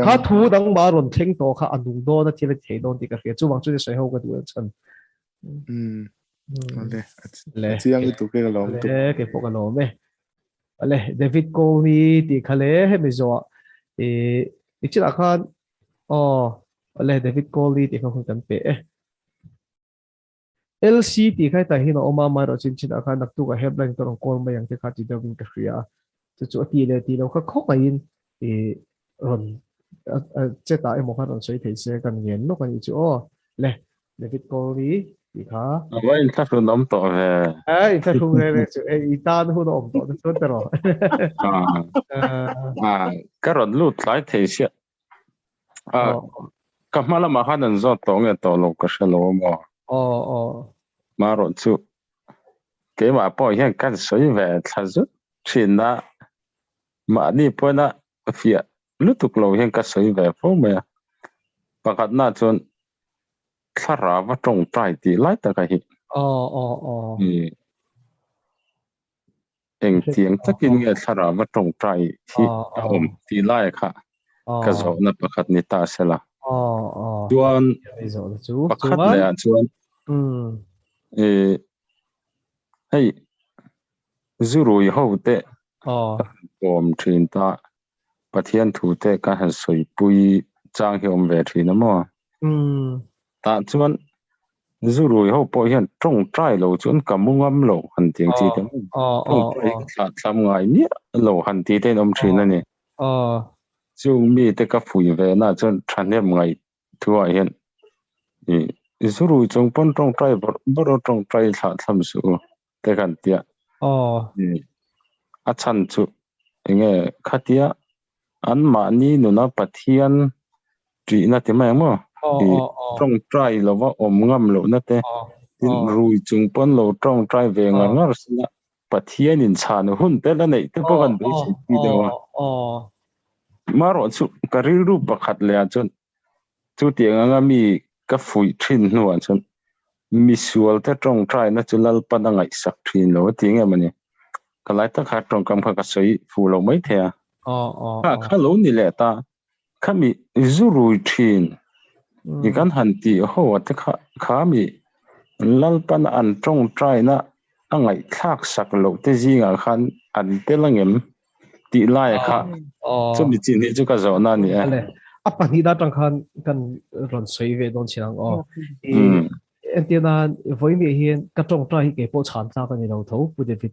S2: kha thu dang ma rawn thleng tawh kha a nung dawn a thil a thei dawn tih ka hria chuvang chu ni sawi ho ka duh chhan
S4: ale chiang lutuk ke ka lawm
S2: tuk ke pawh ka lawm e ale David Colney tih kha le hemi zawh i i chinah khan Aw, le David Coley tih kha hun kan pe e. LC tih kha hetah hian a awm a, amaherawh chin chinah khan naktuk ah helpline ka rawn call mai ang te kha ti deuhin ka hria a. Chu chu a ti leh tih lo kha khawngaihin i rawn chet ah emaw kha rawn sawi thei se kan ngen lawk a nih chu aw. Le David Coley tih kha.
S5: A va inthlahrun awm tawh ve.
S2: A inthlahrun ve ve chu e i tan hun a awm tawh te chuan ta rawh.
S5: Ka rawn lut tlai thei sia. A ka hma lamah khan an zawt tawh nge tawh lo ka hre lo a maw.
S2: Aw aw.
S5: Marawh chu keimah pawh hian kan sawi ve thla zut thin a, mahni pawhin a fiah lutuk lo hian ka sawi ve fo mai a. Pakhatna chuan thlarau a tawngtai tih lai taka hi.
S2: Aw aw aw.
S5: Engtiang takin nge thlarau a tawngtai hi a awm tih lai kha ka zawhna pakhat ni ta sela. Chuan pakhat leh ah chuan hei zurui ho te kawm thin ta Pathian thu te ka han sawipui chang hi awm ve thin a maw? Tah chuan zurui ho pawh hian tawngtai lo chuan ka mu ngam lo han ti ang chi te tawngtai ka thlah thlam ngai miah lo han ti te in awm thin a ni. Chung mi te ka fui ve na chuan thahnem ngaih thu ah hian i zurui chung pawn tawngtai bawrh bawrh a tawngtai thlah thlam suh u te kan tia. A chhan chu enge khatia an mahni nuna Pathian ṭihna ti mai ang maw? I ṭawngṭai lova awm ngam lohna te, tin rui chung pawn lo ṭawngṭai ve ngar ngar sila Pathian in chhan hun te la neih te pawh kan beisei pui deuh a. Marawh chu ka rilru pakhat leh ah chuan chutiang anga mi ka fuih ṭhin hnuah chuan misual te ṭawngṭaina chu Lalpan a ngaihsak ṭhin lo a ti nge mawni? Ka lai tak kha ṭawngkam kha ka sawi fuh lo maithei a. Kha kha lo ni leh ta. Khami zu rui ṭhin i kan han tih ho a te kha khami Lalpan an ṭawngṭaina a ngaihthlak sak loh te zingah khan an tel angem tih lai kha chumi chin hi chu ka zawhna a ni e.
S2: A pahnihna atang khan kan rawn sawi ve dawn chin ang aw. Entir nan vawiin hian ka ṭawngṭai hi keipawh chhan tlak a ni lo tho Pu David.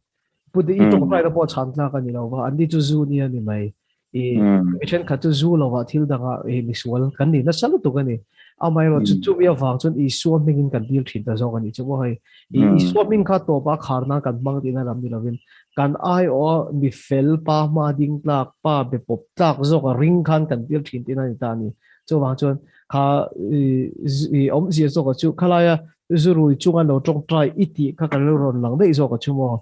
S2: Pu David i ṭawngṭaina pawh chhan tlak a ni lo va, anni chu zu nia ni mai. I mi thenkhat chu zu lovah thil dangah i misual kan ni nasa lutuk a ni. Amaherawhchu chumi avang chuan Isua hmingin kan dil thin ta zawk a nih chu maw hei. I Isua hming kha tawpa khar nan kan hmang tihna lam ni lovin kan aiawha mi fel pa hma ding tlak, pa be pawp tlak zawk a ring khan kan dil thin tihna a ni ta a ni. Chuvang chuan kha i awmzia zawk a chu khalaia zurui chunga lo tawngtai i tih kha ka lo rawn lang daih zawk a chu maw.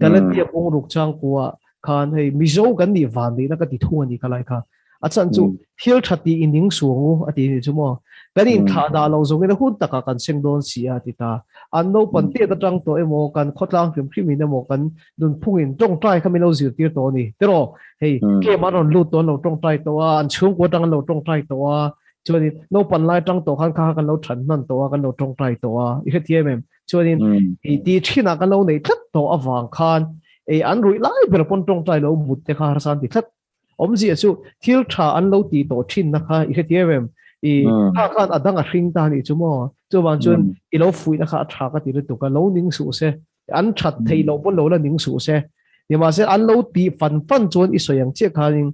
S2: Galatia bungruk changkua khan hei Mizo kan nih van neihna ka ti thung a ni khalai kha. A chan chu thil tha tih i ning suang u a ti ni chu maw. Kan inthlah dah lo zawngin a hun takah kan seng dawn si a ti ta. An naupan tet atang tawh emaw kan khawtlang hrim hrimin emaw kan nunphungin tawngtai kha min lo zirtir tawh a ni. Tiraw hei tlem an rawn lut tawh an lo tawngtai tawh a, an chhungkua atang an lo tawngtai tawh a, chuanin naupan lai atang tawh khan kha kha kan lo than hnan tawh a, kan lo tawngtai tawh a, i hrethiam em? Chuanin i ti thinah kan lo nei tlat tawh avang khan ei an ruih lai ber pawn tawngtai lo mut te kha harsa an ti tlat. Awmzia chu thil tha an lo tih tawh thinna kha i hrethiam em? I kha khan a dang a hring ta anih chu maw? Chuvang chuan i lo fuihna kha a tha ka ti lutuk a, lo ning suh se. An that theih loh pawn lo la ning suh se. Nimahse an lo tih fan fan chuan i sawi ang chiah khanin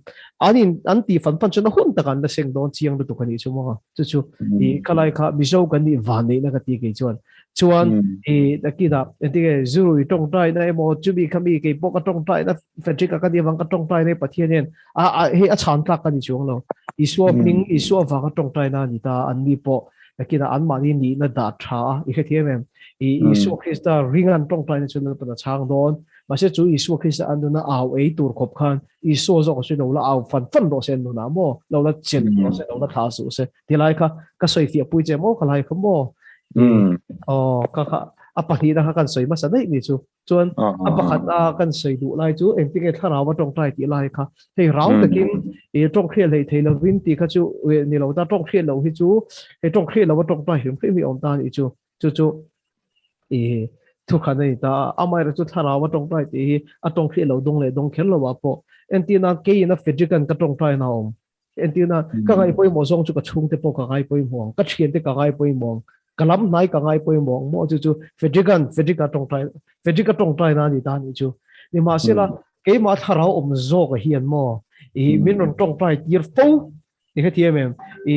S2: an in an tih fan fan chuan a hun takah an la seng dawn chiang lutuk a nih chu maw? Chu chu i khalai kha Mizo kan nih vanneihna ka ti kei chuan. Chuan i nakinah engtinge zurui tawngtaina emaw chumi khami kei pawh ka tawngtaina Frederick a ka nih avang ka tawngtaina hi Pathian hian a a hei a chhan tlak ka ni chuang lo. Isua hming Isua avanga tawngtaina a ni ta a, anni pawh nakinah anmahni nihna dah tha a i hrethiam em? I Isua Krista ring an tawngtaina chu Lalpan a chhang dawn. Mahse chu Isua Krista an nuna au ei tur khawp khan Isua zawk chu lo la au fan fan rawh se an nunah maw, lo la chen rawh se, lo la thlah suh se ti lai kha ka sawi fiah pui che maw ka lai kha maw. Aw ka kha a pahnihna kha kan sawi hmasa daih ni chu. Chuan a pakhat a kan sawi duh lai chu engtinge thlarau a tawngtai tih lai kha hei rau takin i tawng hriat hleih thei lovin tih kha chu ni lo ta tawng hriat loh hi chu hei tawng hriat loh a tawngtai hrim hrim hi awm ta a nih chu. Chu chu i thukhan a ni ta a, amaherawh chu thlarau a tawngtai tih hi a tawng hriat lo dawng leh dawng kher lo ah pawh entirna keiin a Frederick-a'n ka tawngtai na a awm. Entirna ka ngaihpawimawh zawng chu ka chhungte pawh ka ngaipawimawh ang, ka thiante ka ngaipawimawh ang, ka lam hnai ka ngaipawimawh ang maw chu chu Frederick-a'n Frederick-a tawngtai Frederick-a tawngtai na a ni ta a nih chu. Nimahsela keimah thlarau awm zawk a hian maw i min rawn tawngtai tir fo ni hrethiam em? I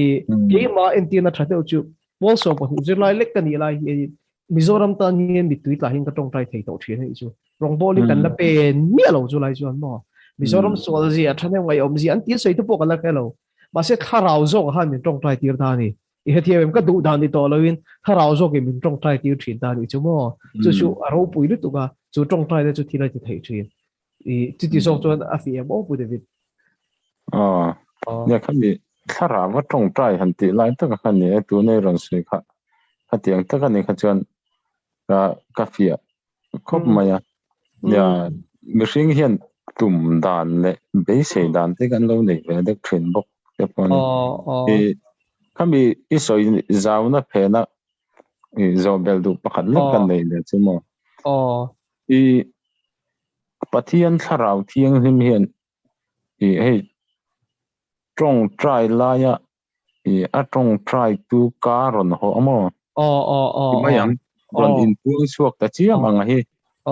S2: keimah entirna tha deuh chu Paul 20 zirlai lek ka nih lai hian Mizoram tan hian mittui tlah hian ka tawngtai thei tawh thin a nih chu. Rawngbâwl hi kan la pen miah lo chu lai chuan maw. Mizoram sual zia, thahnem ngaihawm zia an tih sawi te pawh ka la hre lo. Mahse thlarau zawkah khan min tawngtai tir ta a ni. I hrethiam em? Ka duh dan ni tawh loin thlarau zawkin min tawngtai tir thin ta a nih chu maw. Chu chu a ropui lutuk a, chu tawngtai te chu thil a ti thei thin. I chuti zawk chuan a fiah em aw Pu David?
S5: Aw, nia khami thlarau a tawngtai han tih lai taka kha ni e, tuna i rawn sawi kha khatiang taka ni kha chuan ka ka fiah khawp mai a. Nia mihring hian tum dan leh beisei dan te kan lo nei ve deuh thin bawk te pawh a ni. I khami i sawi zauna phena i zawh belh duh pakhat lek kan nei leh chu maw. I Pathian thlarau thianghlim hian i hei tawngtai laia i a tawngtai tu ka rawn haw a maw?
S2: Aw aw aw
S5: mai ang rawn inpuang chhuak ta chiam ang a hi.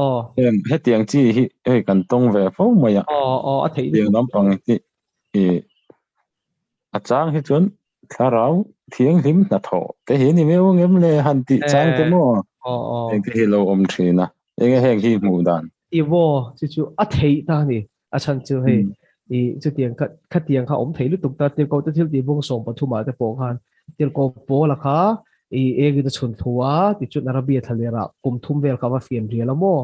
S2: Aw
S5: heng hetiang chi hi hei kan tawng ve fo mai a.
S2: Aw aw a theih
S5: tiang lampang hi i a chang hi chuan thlarau thianghlim hnathawh te hi ni meu ngem le han tih chang te maw?
S2: Aw aw
S5: heng te hi lo awm thin a. Enge heng hi hmuh dan?
S2: I maw chu chu a theih ta ni. A chhan chu hei i chutiang kha khatiang kha awm thei lutuk ta tirhkoh te thil tih bung 13 ah te pawh khan tirhkoh Paula kha i engin a chhun thu a tichuan Arabia thlalera kum thum vel kha va fian rial a maw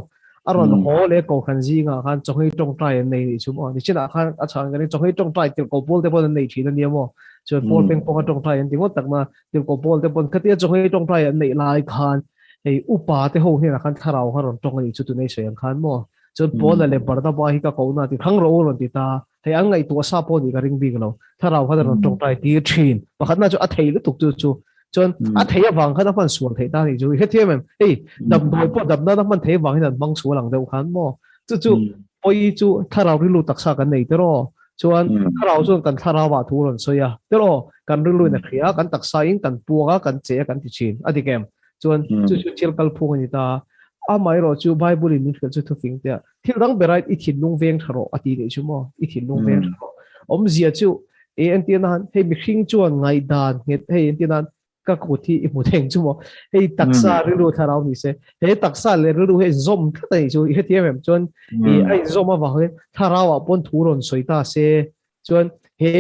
S2: a rawn haw leh kohhran zingah khan chawngei tawngtai an nei nih chu maw nichinah khan a chhan kan chawngei tawngtai tirhkoh Paul te pawn an nei thin a nia maw chuan Paul peng pawng a tawngtai an ti ngawt tak na tirhkoh Paul te pawn khatia chawngei tawngtai an neih lai khan hei upa te ho hnenah khan thlarau kha rawn tawng a nih chu tunei sawi ang khan maw chuan Paula leh Barnaba hi ka ko na ti thang ro rawn ti ta hei an ngaihtuah sa pawh nih ka ring bik lo thlarau khan a rawn tawngtai tir thin pakhatna chu a thei lutuk chu chu chuan a thei avang khan a hman sual theih ta nih chu i hrethiam em hei damdawi pawh damna na hman thei avang hian an hmang sual ang deuh khan maw chu chu pawi chu thlarau rilru taksa kan nei tiraw chuan thlarau chuan kan thlarau ah thu rawn sawi a tiraw kan rilru in a hria kan taksa in kan puang a kan che a kan ti thin a dik em chuan chu chu thil kalphung a ni ta amaherawh chu Bible in min hrilh chu thufing te a thil dang berai i thinlung veng tha rawh a ti nih chu maw i thinlung veng tha rawh. Awmzia chu e entir nan hei mihring chuan ngaihdan nghet hei entir nan ka kut hi i hmu theng chu maw hei taksa rilru thlarau ni se he taksa leh rilru hi a inzawm tlat a nih chu i hrethiam em chuan i a inzawm avangin thlarau ah pawn thu rawn sawi ta se chuan he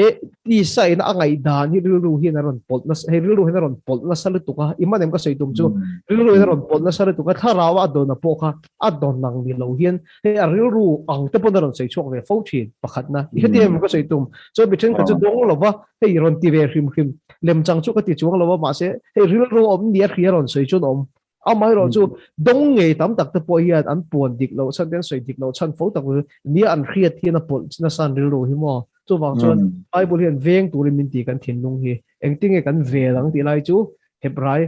S2: tisa ina a ngaihdan hi rilru hian a rawn pawlh nasa hei rilru hian a rawn pawlh nasa lutuk a i man em ka sawi tum chu rilru hian a rawn pawlh nasa lutuk a thlarau a dawn a pawh kha a dawn ang ni lo hian hei a rilru ang te pawn a rawn sawi chhuak ve fo thin pakhatna i hetiang em ka sawi tum chuan mi thenkhat chu dawng lova hei rawn ti ve hrim hrim lemchang chu ka ti chuang lova mahse hei rilru awm ni a hria rawn sawi chuan awm Amaherawh chu dawng ngei tam tak te pawh hian an puan dik loh chhan te an sawi dik loh chhan fo tak nia an hriat hian a pawlh nasa an rilru hi maw. Chuvang chuan Bible hian veng turin min ti kan thinlung hi engtinge kan vel ang tih lai chu Hebrai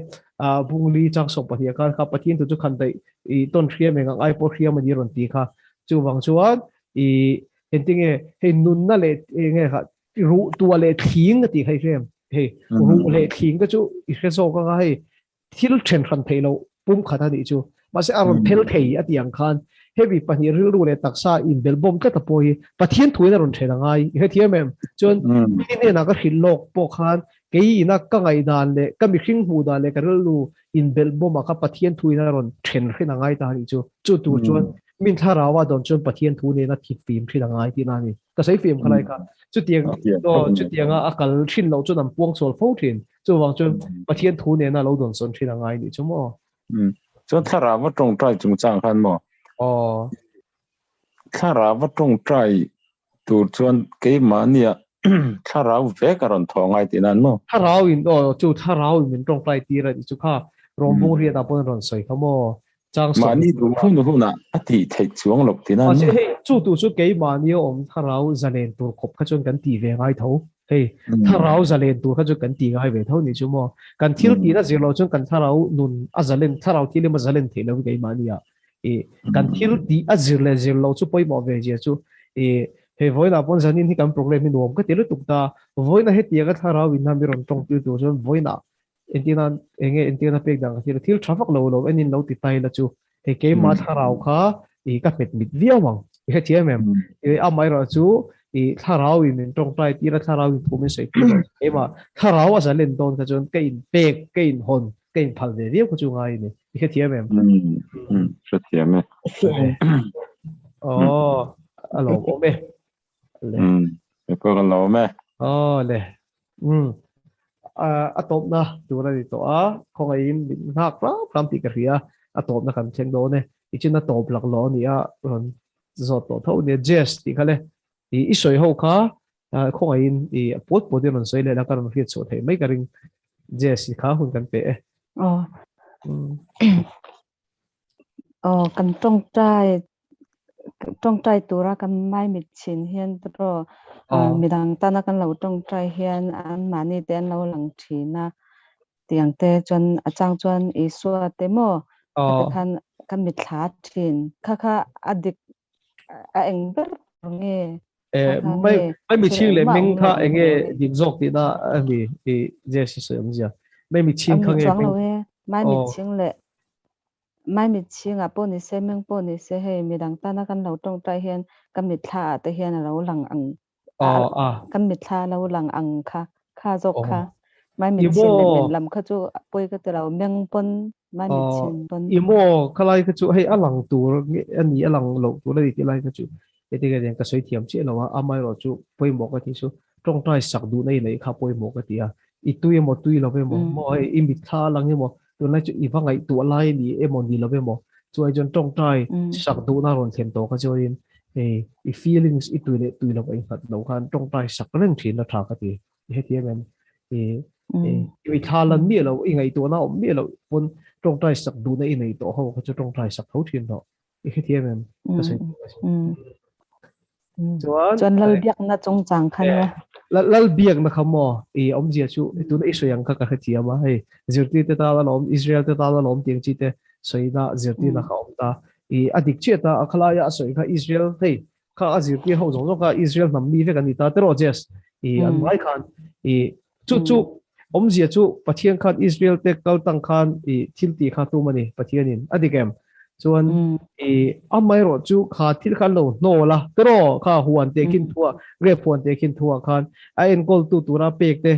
S2: bungli chang sawm pahnih ah khan kha Pathian tu chu khan daih i tawn hriam eng ang ai pawh hriam a ni rawn ti kha. Chuvang chuan i engtinge hei nunna leh enge kha ruh tua leh thling a tih kha i hre em? Hei ruh leh thling te chu i hre zawk anga hei thil then hran theih loh pum khat a nih chu. Mahse a rawn phel thei a tih ang khan hemi pahnih rilru leh taksa inbelhbawm tlat a pawh hi Pathian thuin a rawn then a ngai. I hrethiam em? Chuan mi hnenah ka hrilh lawk pawh khan kei ina ka ngaihdan leh ka mihring hmuh dan leh ka rilru inbelhbawmah kha Pathian thuin a rawn then hrin a ngai ta a nih chu. Chu tur chuan min thlarau a dawn chuan Pathian thu nena thit fim thin a ngai tihna a ni. Ka sawi fim khalai kha. Chutiang chutianga a kal thin loh chuan an puang sual fo thin. Chuvang chuan Pathian thu nena lo dawn sawn thin a ngai nih chu maw.
S5: Chuan thlarau va tawngtai chungchang khan maw?
S2: Aw.
S5: Thlarau va tawngtai tur chuan keimahnia thlarau vek a rawn thaw ngai tih nan maw?
S2: Thlarau in aw chu thlarau in min tawngtai tir a nih chu kha. Rawmbung riatah pawh an rawn sawi kha maw?
S5: Chang sawm Mahni duh hun hunah a tih theih chuang loh tih nan
S2: Mahse hei chu tu chu keimahni a awm thlarau zalen tur khawp kha chuan kan tih ve ngai tho. Hei thlarau zalen tur kha chu kan tih ngai ve tho nih chu maw. Kan thil tihna zir loh chuan kan thlarau nun a zalen thlarau thil emaw zalen theih lo keimahni ah i kan thil tih a zir leh zir loh chu pawimawh ve zia chu i hei vawiinah pawn zanin hi kan program hi nuam ka ti lutuk ta. Vawiinah hetianga thlarau in a mi rawn tawng tir tur chuan vawiinah Entirna enge entirna pek dan ka thil thil tha vak lo lo enin lo ti tai la chu hei keimah thlarau kha i ka hmet mit viau ang i hrethiam em i amaherawh chu i thlarau in min tawngtai tir a thlarau in thu min sawi tir lo keimah thlarau a zalen dawn kha chuan ka in pek ka in hawn ka in phal ve viau kha chu ngai ni i hrethiam em
S5: hrethiam e
S2: oh a lawm awm e
S5: le e pawh kan lawm e
S2: oh le um a tawpna tur a ni tawh a khawngaihin min nghak ram ram tih ka hria a tawpna kan thleng dawn e i chin a tawp lak lo a ni a rawn zawt tawh tho nia Jess tih kha le i i sawi ho kha khawngaihin i pawt pawt in rawn sawi leh la ka rawn hriat chhuah theih mai ka ring Jess kha hun kan pe e
S6: oh oh kan tawngtai tawngtai tura kan maimit chin hian tawh midang tana kan lo tawngtai hian an mahni te an lo lang thin a tiang te chuan a chang chuan Isua te maw te khan kan mitthla thin kha kha a dik a eng ber nge
S2: mai mai mi ching le meng kha enge dik zawk tihna a ni i Jesse sawi awmzia mai mi ching kha nge
S6: mai mi ching le Maimit chhingah pawh ni se, meng pawh ni se, hei midang tana kan lo tawngtai hian ka mitthla ah te hian a lo lang ang, kan mitthla a lo lang ang kha, kha zawk kha. Maimit chhin leh men lam kha chu pawi ka ti lo, meng pawn maimit chhin pawn.
S2: I maw khalai kha chu hei a lang tur a ni, a lang loh tur a ni tih lai kha chu heti ka ka sawi thiam chiah lo a, amaherawh chu pawimawh ka tih chu tawngtai sak duhna i neih kha pawimawh ka ti a, i tui emaw tui lo emaw, maw hei i mitthla a lang emaw Tunlai chu i va ngaihtuah lai ni emaw ni lo emaw chuai chuan tawngtai sak duhna rawn thlen tawh kha chuanin hei i feelings i tui leh tui lo a innghat lo khan tawngtai sak reng thin a tha ka ti. I heti em em i i thla lan miah lo i ngaihtuahna awm miah lo pawn tawngtai sak duhna i nei tawh ho kha chu tawngtai sak tho thin rawh. I heti em em ka sawi
S6: chuan chuan lal biakna chungchang khan
S2: maw lal biakna kha maw i awmzia chu tuna i sawi ang kha ka hrethiam a hei zirtir te tan alawm Israel te tan alawm tiang chi te sawina zirtirna kha awm ta i a dik chiah ta a khalaia a sawi kha Israel hei kha a zirtir ho zawng zawng kha Israel hnam mi vek an ni ta tiraw Jess i an ngai khan i chu chu awmzia chu Pathian khan Israel te kal tang khan i thil tih kha tum a ni Pathianin a dik em? Chuan i amaherawh chu kha thil kha an lo hnawl a tiraw kha huan te khin thuah grape huan te khin thuah khan a enkawl tu tura pek te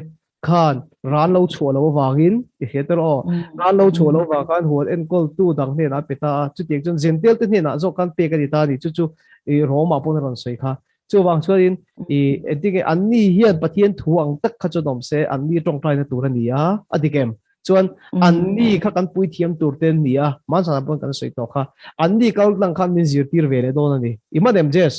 S2: khan ran lo chhuah lo avangin i hria tiraw ran lo chhuah lo avang khan huan enkawl tu dang hnenah a pe ta a chutiang chuan zentel te hnenah zawk khan pek a ni ta a ni chu chu i Rome ah pawn a rawn sawi kha chuvang chuanin i engtinge anni hian Pathian thu ang tak kha chuan awm se anni tawngtaina tur a ni a a dik em? Chuan anni kha kan puithiam tur te an ni a, hmansanah pawn kan sawi tawh kha, anni kal tlang khan min zirtir ve leh dawn a ni. I hman em Jess?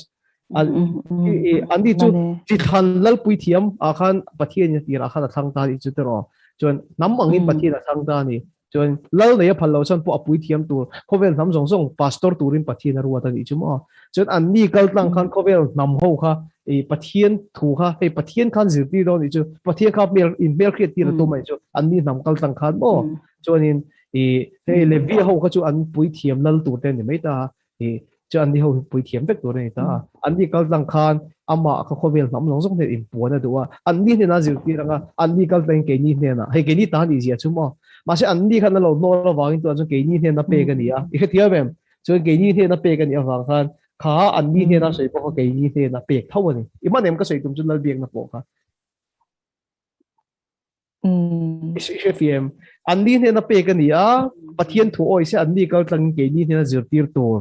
S2: Anni chu chi thlan lal puithiam ah khan Pathian in a tirah khan a thlang ta a nih chu tiraw? Chuan hnam angin Pathian a thlang ta a ni. Chuan lal nei a phal lo chuan pawh a puithiam tur khawvel hnam zawng zawng pastor turin Pathian a ruat a nih chu maw. Chuan anni kal tlang khan khawvel hnam ho kha i Pathian thu kha hei Pathian khan zirtir dawn nih chu Pathian kha hmel in hmel hriat tir a tum a nih chu anni hnam kal tlang khan maw. Chuanin i hei Levia ho kha chu an puithiam lal tur te a ni mai ta a. I chu anni ho hi puithiam vek tur a ni ta a. Anni kal tlang khan amah kha khawvel hnam zawng zawng hnen inpuan a duh a. Anni hnenah zirtir ang a, anni kal tlangin keini hnenah, hei keini ta nih zia chu maw. Mahse anni khan a lo hnawl avangin tunah chuan keini hnena pek a ni a. I hrethiam em? Chuan keini hnena pek a nih avang khan kha anni hnena sawi pawh kha keini hnena pek tho a ni. I hman em ka sawi tum chu Lalbiakna pawh kha. I hrethiam. Anni hnena pek a ni a, Pathian thu awi se anni kal tlangin keini hnena zirtir tur.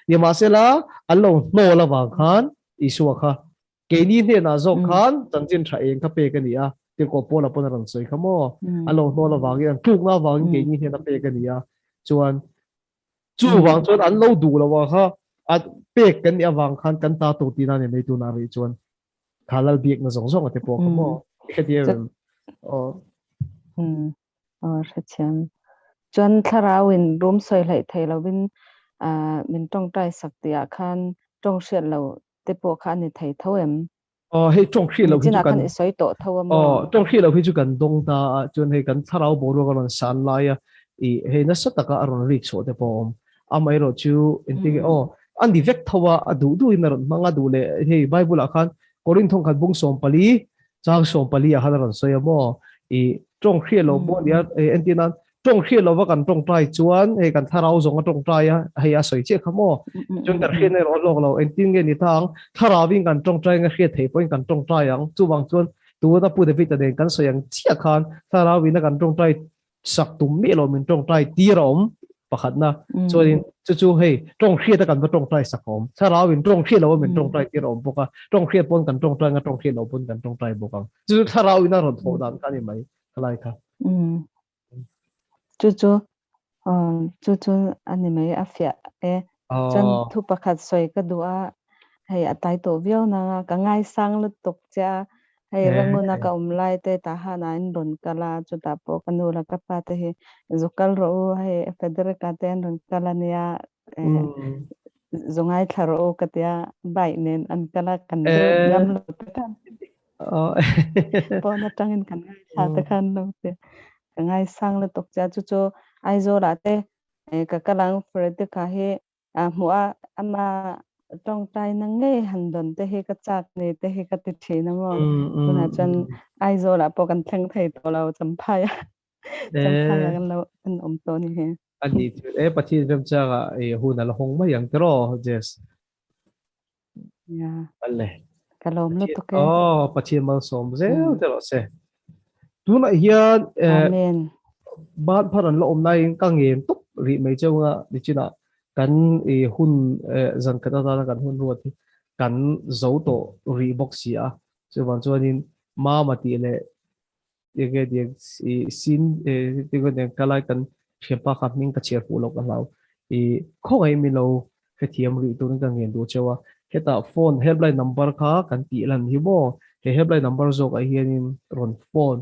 S2: Nimahsela, an lo hnawl avang khan Isua kha keini hnenah zawk khan chanchin tha eng kha pek a ni a, tirhkoh Paula pawn a rawn sawi kha maw? An lo hnawl avangin, an tlukna avangin keini hnena pek a ni a, chuan chuvang chuan an lo duh lo a kha a pek kan nih avang khan kan ta tur tihna a ni mai tunah rih chuan. Kha lal biakna zawng zawng ate pawh kha maw i hrethiam em? Aw.
S6: Aw hrethiam. Chuan thlarau in rum sawi hleih thei lovin min tawngtai sak tih ah khan tawng hriat lo te pawh kha a ni thei tho em?
S2: Aw hei tawng hriat lo hi chu
S6: kan i sawi tawh tho a maw?
S2: Aw tawng hriat lo hi chu kan dawng ta a chuan hei kan thlarau boruak a rawn san lai a i hei nasa taka a rawn rik chhuah te pawh a awm. Amaherawh chu engtin nge aw a ni vek tho a, a duh duhin a rawn hmang a duh leh hei Bible ah khan Korinth thawngkhat bung 14 chang 14 ah khan a rawn sawi a maw i tawng hriat lo pawh nia entir nan tawng hriat lova kan tawngtai chuan hei kan thlarau zawng a tawngtai a hei a sawi chiah kha maw chuan kan hriat na erawh a hlawk lo engtin nge ni ta ang thlarauin kan tawngtai anga hriat theih pawhin kan tawngtai ang chuvang chuan tuna Pu David-a nen kan sawi ang chiah khan thlarauin a kan tawngtai sak tum miah lo min tawngtai tir a awm pakhatna chuanin chu chu hei tawng hriat a kan va tawngtai sak a awm thlarau in tawng hriat lo a min tawngtai tir a awm bawk a tawng hriat pawn kan tawngtai anga tawng hriat lo pawn kan tawngtai bawk ang chu chu thlarau in a rawn thawh dan kha a ni mai khalai kha
S6: chu chu chu chu a ni mai a fiah e chuan thu pakhat sawi ka duh a hei a tai tawh viau nanga ka ngaisang lutuk che a Hei Ranguna ka awm lai te tah han ah in rawn kal a, chutah pawh ka nu leh ka pa te hi zu kal rawh u, hei Federica te an rawn kal a nia, zu ngaithla rawh u ka tia, bike nen an kal a, kan lut ngam lo te khan pawn atangin kan ngaithla te khan lo ti, ka ngaisang lutuk che a, chu chu Aizawl ah te ka kal ang Frederica hi A hmuh a, ama tawngtaina ngei han dawn te hi ka chak ni te hi ka ti thin a maw. Tunah chuan Aizawl ah pawh kan thleng thei tawh lo, Champhai ah Champhai ah kan lo kan awm tawh ni hi.
S2: A ni chu e, Pathian remchang ah i hun a la hawng mai ang tiraw Jess?
S6: Yeah.
S2: Ale.
S6: Ka lawm lutuk e.
S2: Aw, Pathian malsawm zel te rawh se. Tunah hian
S6: Amen.
S2: Ban phar an la awm laiin ka ngen tup rih mai cheu nga nichinah kan i hun zan khat atana kan hun ruat hi kan zo tawh rih bawk si a. Chuvang chuanin mama tih leh enge tiang i sin enge kalai kan thianpa kha hming ka chhiar fuh loh ka hlau. I khawngaih mi lo hrethiam rih turin ka ngen duh cheu a. Hetah phone helpline number kha kan tih lan hi maw? He helpline number zawkah hianin rawn phone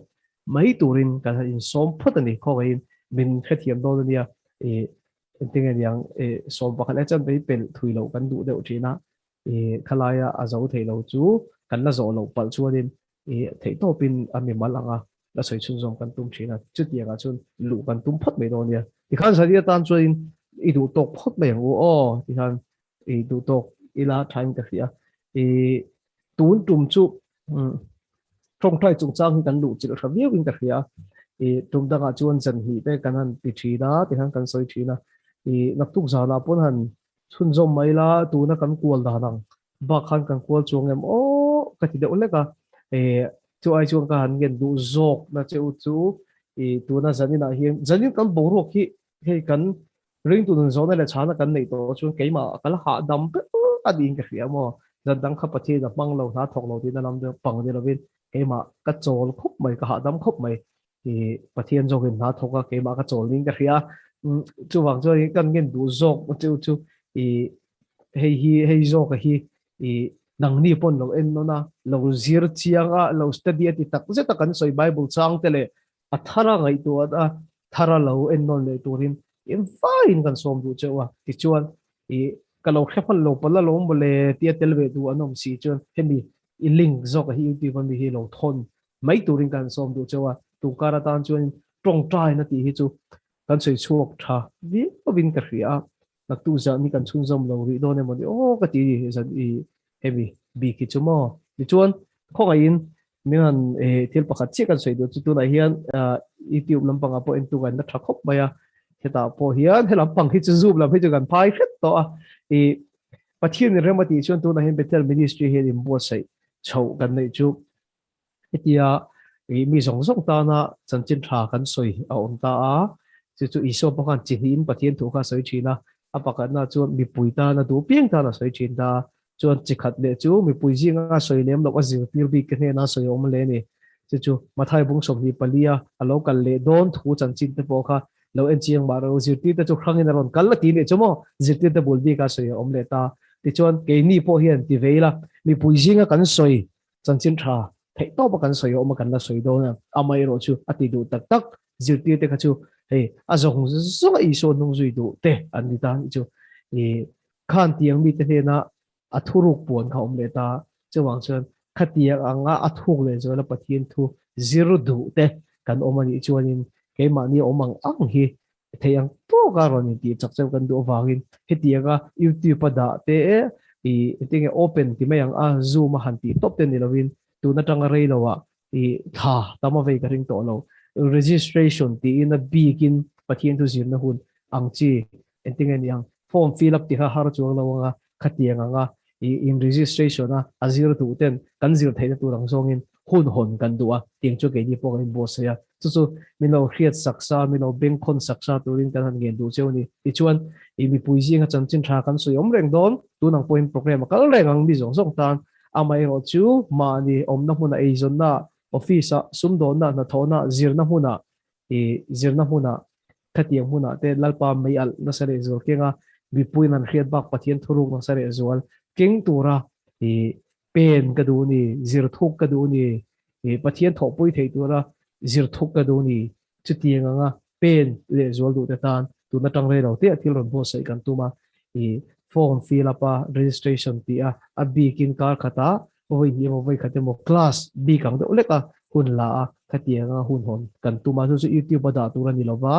S2: mai turin kan han insawm phawt a ni. Khawngaihin min hrethiam dawn a nia. I engtinge niang i sawm pakhat leh chuan vei pelh thui loh kan duh deuh thin a. I khalaia a zo thei lo chu kan la zawh loh palh chuanin i theihtawpin a mimal anga la sawi chhunzawm kan tum thin a, chutiangah chuan luh kan tum phawt mai dawn nia. Tikhan zani atan chuanin i duh tawk phawt mai ang u aw tikhan i duh tawk ila thain ka hria. I tun tum chu tawngtai chungchang hi kan luh chilh hra viauin ka hria. I tum dangah chuan zan hnih te kan han ti thin a tikhan kan sawi thin a. I naktuk zanah pawn han chhunzawm mai la, tuna kan kual dan ang bak khan kan kual chuang em aw ka ti deuh hlek a. E chu ai chuan ka han ngen duh zawk na che u chu i tuna zaninah hian zanin kan boruak hi hei kan ringtu nun zawhna leh chhana kan neih tawh chuan keimah ka la hahdam ber a niin ka hria maw. Zan dang kha Pathian a hmang lo, hna thawk lo tihna lam deuh pang ni lovin keimah ka chawl khawp mai, ka hahdam khawp mai. I Pathian zawkin hna thawk a, keimah ka chawl niin ka hria. Chuvang chuan kan ngen duh zawk chu chu i hei hi hei zawka hi i nangni pawn lo en nawn a, lo zir chiang a, lo study a ti tak zet a kan sawi Bible chang te leh a thara ngaihtuah a thara lo en nawn leh turin in vaiin kan sawm duh cheu a. Tichuan i ka lo hre hman lo palh alawm mawle tia tel ve duh an awm si chuan hemi i link zawk a hi YouTube a mi hi lo thawn mai turin kan sawm duh cheu a. Tungkar atan chuan tawngtaina tih hi chu kan sawi chhuak tha viauin ka hria a. Naktuk zan hi kan chhunzawm lo rih dawn emaw ni aw ka ti ni zan i hemi bik hi chu maw. Tichuan khawngaihin min han thil pakhat chiah kan sawi duh chu tunah hian YouTube lampangah pawh entu kan la tha khawp mai a, hetah pawh hian he lampang hi chu zoom lam hi chu kan phai hret tawh a. I Pathian in rem a tih chuan tunah hian Bethel Ministry hian inbuatsaih chhoh kan neih chu hetia i mi zawng zawng tana chanchin tha kan sawi a awm ta a, chu chu Isua pawh khan chi hnihin Pathian thu kha a sawi thin a, a pakhatna chuan mipui tana duh piang tana a sawi thin ta, chuan chi khat leh chu mipui zinga sawi lem loh a zirtir bik te hnena sawi a awm hle a ni. Chu chu Mathai bung 24 a a lo kal leh dawn thu chanchin te pawh kha lo en chiang mah ro, zirtir te chu hrangin a rawn kal a ti nih chu maw, zirtir te bul bika sawi a awm leh ta. Tichuan keini pawh hian ti ve ila, mipui zinga kan sawi chanchin tha theih tawp a kan sawi a awm a kan la sawi dawn a, amaherawh chu a ti duh tak tak zirtir te kha chu hei a zawng zawng a Isua hnung zui duh te an ni ta nih chu. I khan tiang mite hnena a thuruk puan kha awm leh ta, chuvang chuan khatiang anga a thuk leh zuala Pathian thu zir duh te kan awm a nih chuanin keimahni awm ang ang hi Thei ang tawka rawn intih chak cheu kan duh avangin hetianga YouTube a dah te i engtinge open ti mai ang a zoom a han tih tawp te ni lovin tun atanga rei lo ah i thla tam a vei ka ring tawh lo. Registration tiin a bikin Pathian thu zirna hun ang chi engtinge ni ang form fill up ti kha har chuang lo anga khatiang anga i in registration a a zir duh ten kan zir theihna tur ang zawngin hun hawn kan duh a, tiang chu keini pawh kan inbuatsaih a, chu chu min lo hriat sak sa, min lo bengkhawn sak sa turin kan han ngen duh cheu a ni. Tichuan, i mipui zinga chanchin tha kan sawi awm reng dawn, tun ang pawhin program a kal reng ang mi zawng zawng tan, amaherawh chu mahni awmna hmuna eizawnna, office-ah, sumdawnna, hnathawhna, zirna hmunah, i zirna hmunah, khatiang hmunah te Lalpa mei alh nasa leh zual kenga mipuiin an hriat bak Pathian thuruk nasa leh zual keng tura i Pen ka duh ni, zir thuk ka duh ni, i Pathian thawhpui theih tura zir thuk ka duh ni, chutiang anga pen leh zual duh te tan tun atang rei lo te a thil rawn buatsaih kan tum a, i form fill up a, registration tih a, a bikin kar khatah vawi hnih emaw vawi khat emaw class bik ang deuh lek a hun la a, khatiang anga hun hawn kan tum a, chu chu YouTube a dah tur a ni lova,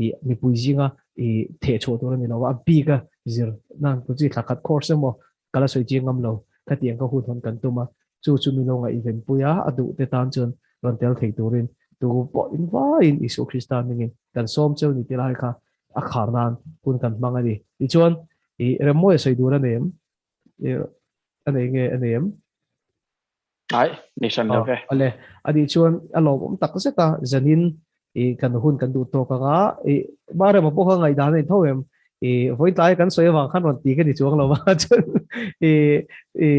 S2: i mipui zinga i thehchhuah tur a ni lova, a bik a zir nan ku chi thla khat course emaw Ka la sawi chiang ngam lo, khatiang ka hun hawn kan tum a, chu chu mi lo ngaihven pui a, a duh te tan chuan rawn tel thei turin tu pawh in vaiin Isua Krista hmingin kan sawm cheu ni ti lai kha a khar nan hun kan hmang a ni. Tichuan, i Remmawi a sawi dur a nei em? A nei nge a nei em?
S3: Ai, ni hran lo ve.
S2: Ale, ani chuan a lawmawm tak zet a, zanin i kan hun kan duh tawk anga, i Marema pawh kha ngaihdan a ni tho em, i vawi tlai kan sawi avang khan rawn ti ka ni chuang lo va, chuan i i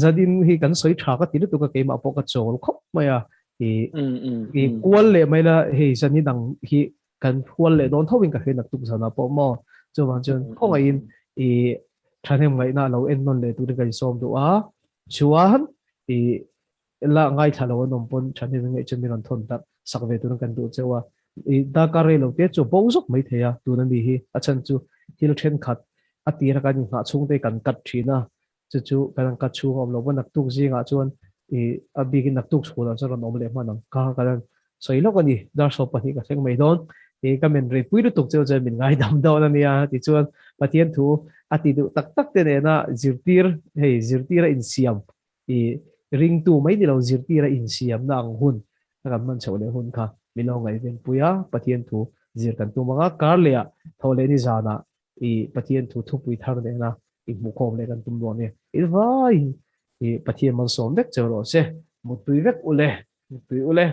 S2: zanin hi kan sawi tha ka ti lutuk a, keimah pawh ka chawl khawp mai a, i i kual leh mai la, hei zanin ang hi kan hual leh dawn tho in ka hria naktuk zanah pawh maw, chuvang chuan khawngaihin i thahnem ngaihna lo en nawn leh turin ka insawm duh a. Chuan i la ngaithla lo an awm pawn thahnem in ngaih chuan min rawn thawn tak sak ve turin kan duh cheu a. I darkar rei lo te chu bo zawk mai thei a tuna mi hi a chhan chu thil thenkhat a tira kan inghah chhung te kan cut thin a, chu chu kan han cut chhung a awm lo va naktuk zingah chuan i a bikin naktuk chhunah chuan rawn awm leh hman ang kha kan han sawi lawk a ni. Dar 12 ka thleng mai dawn. I ka men rei pui lutuk cheu chuan min ngaidam dawn a nia tichuan Pathian thu a ti duh tak tak te nena zirtir hei zirtira insiam i ringtu mai ni lo zirtira insiamna ang hun a kan hman chhoh leh hun kha min lo ngaihven pui a Pathian thu zir kan tum ang a kar leh ah tho leh ni zanah. I Pathian thu thupui thar nena i hmuhkhawm leh kan tum dawn a ni. I vaiin i Pathian malsawm vek che rawh se. Muttui vek ule, muttui ule.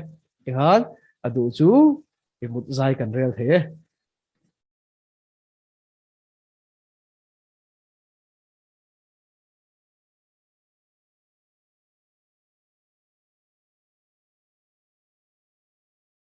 S2: Tikhan a duh chu i mut zai kan rel thei e.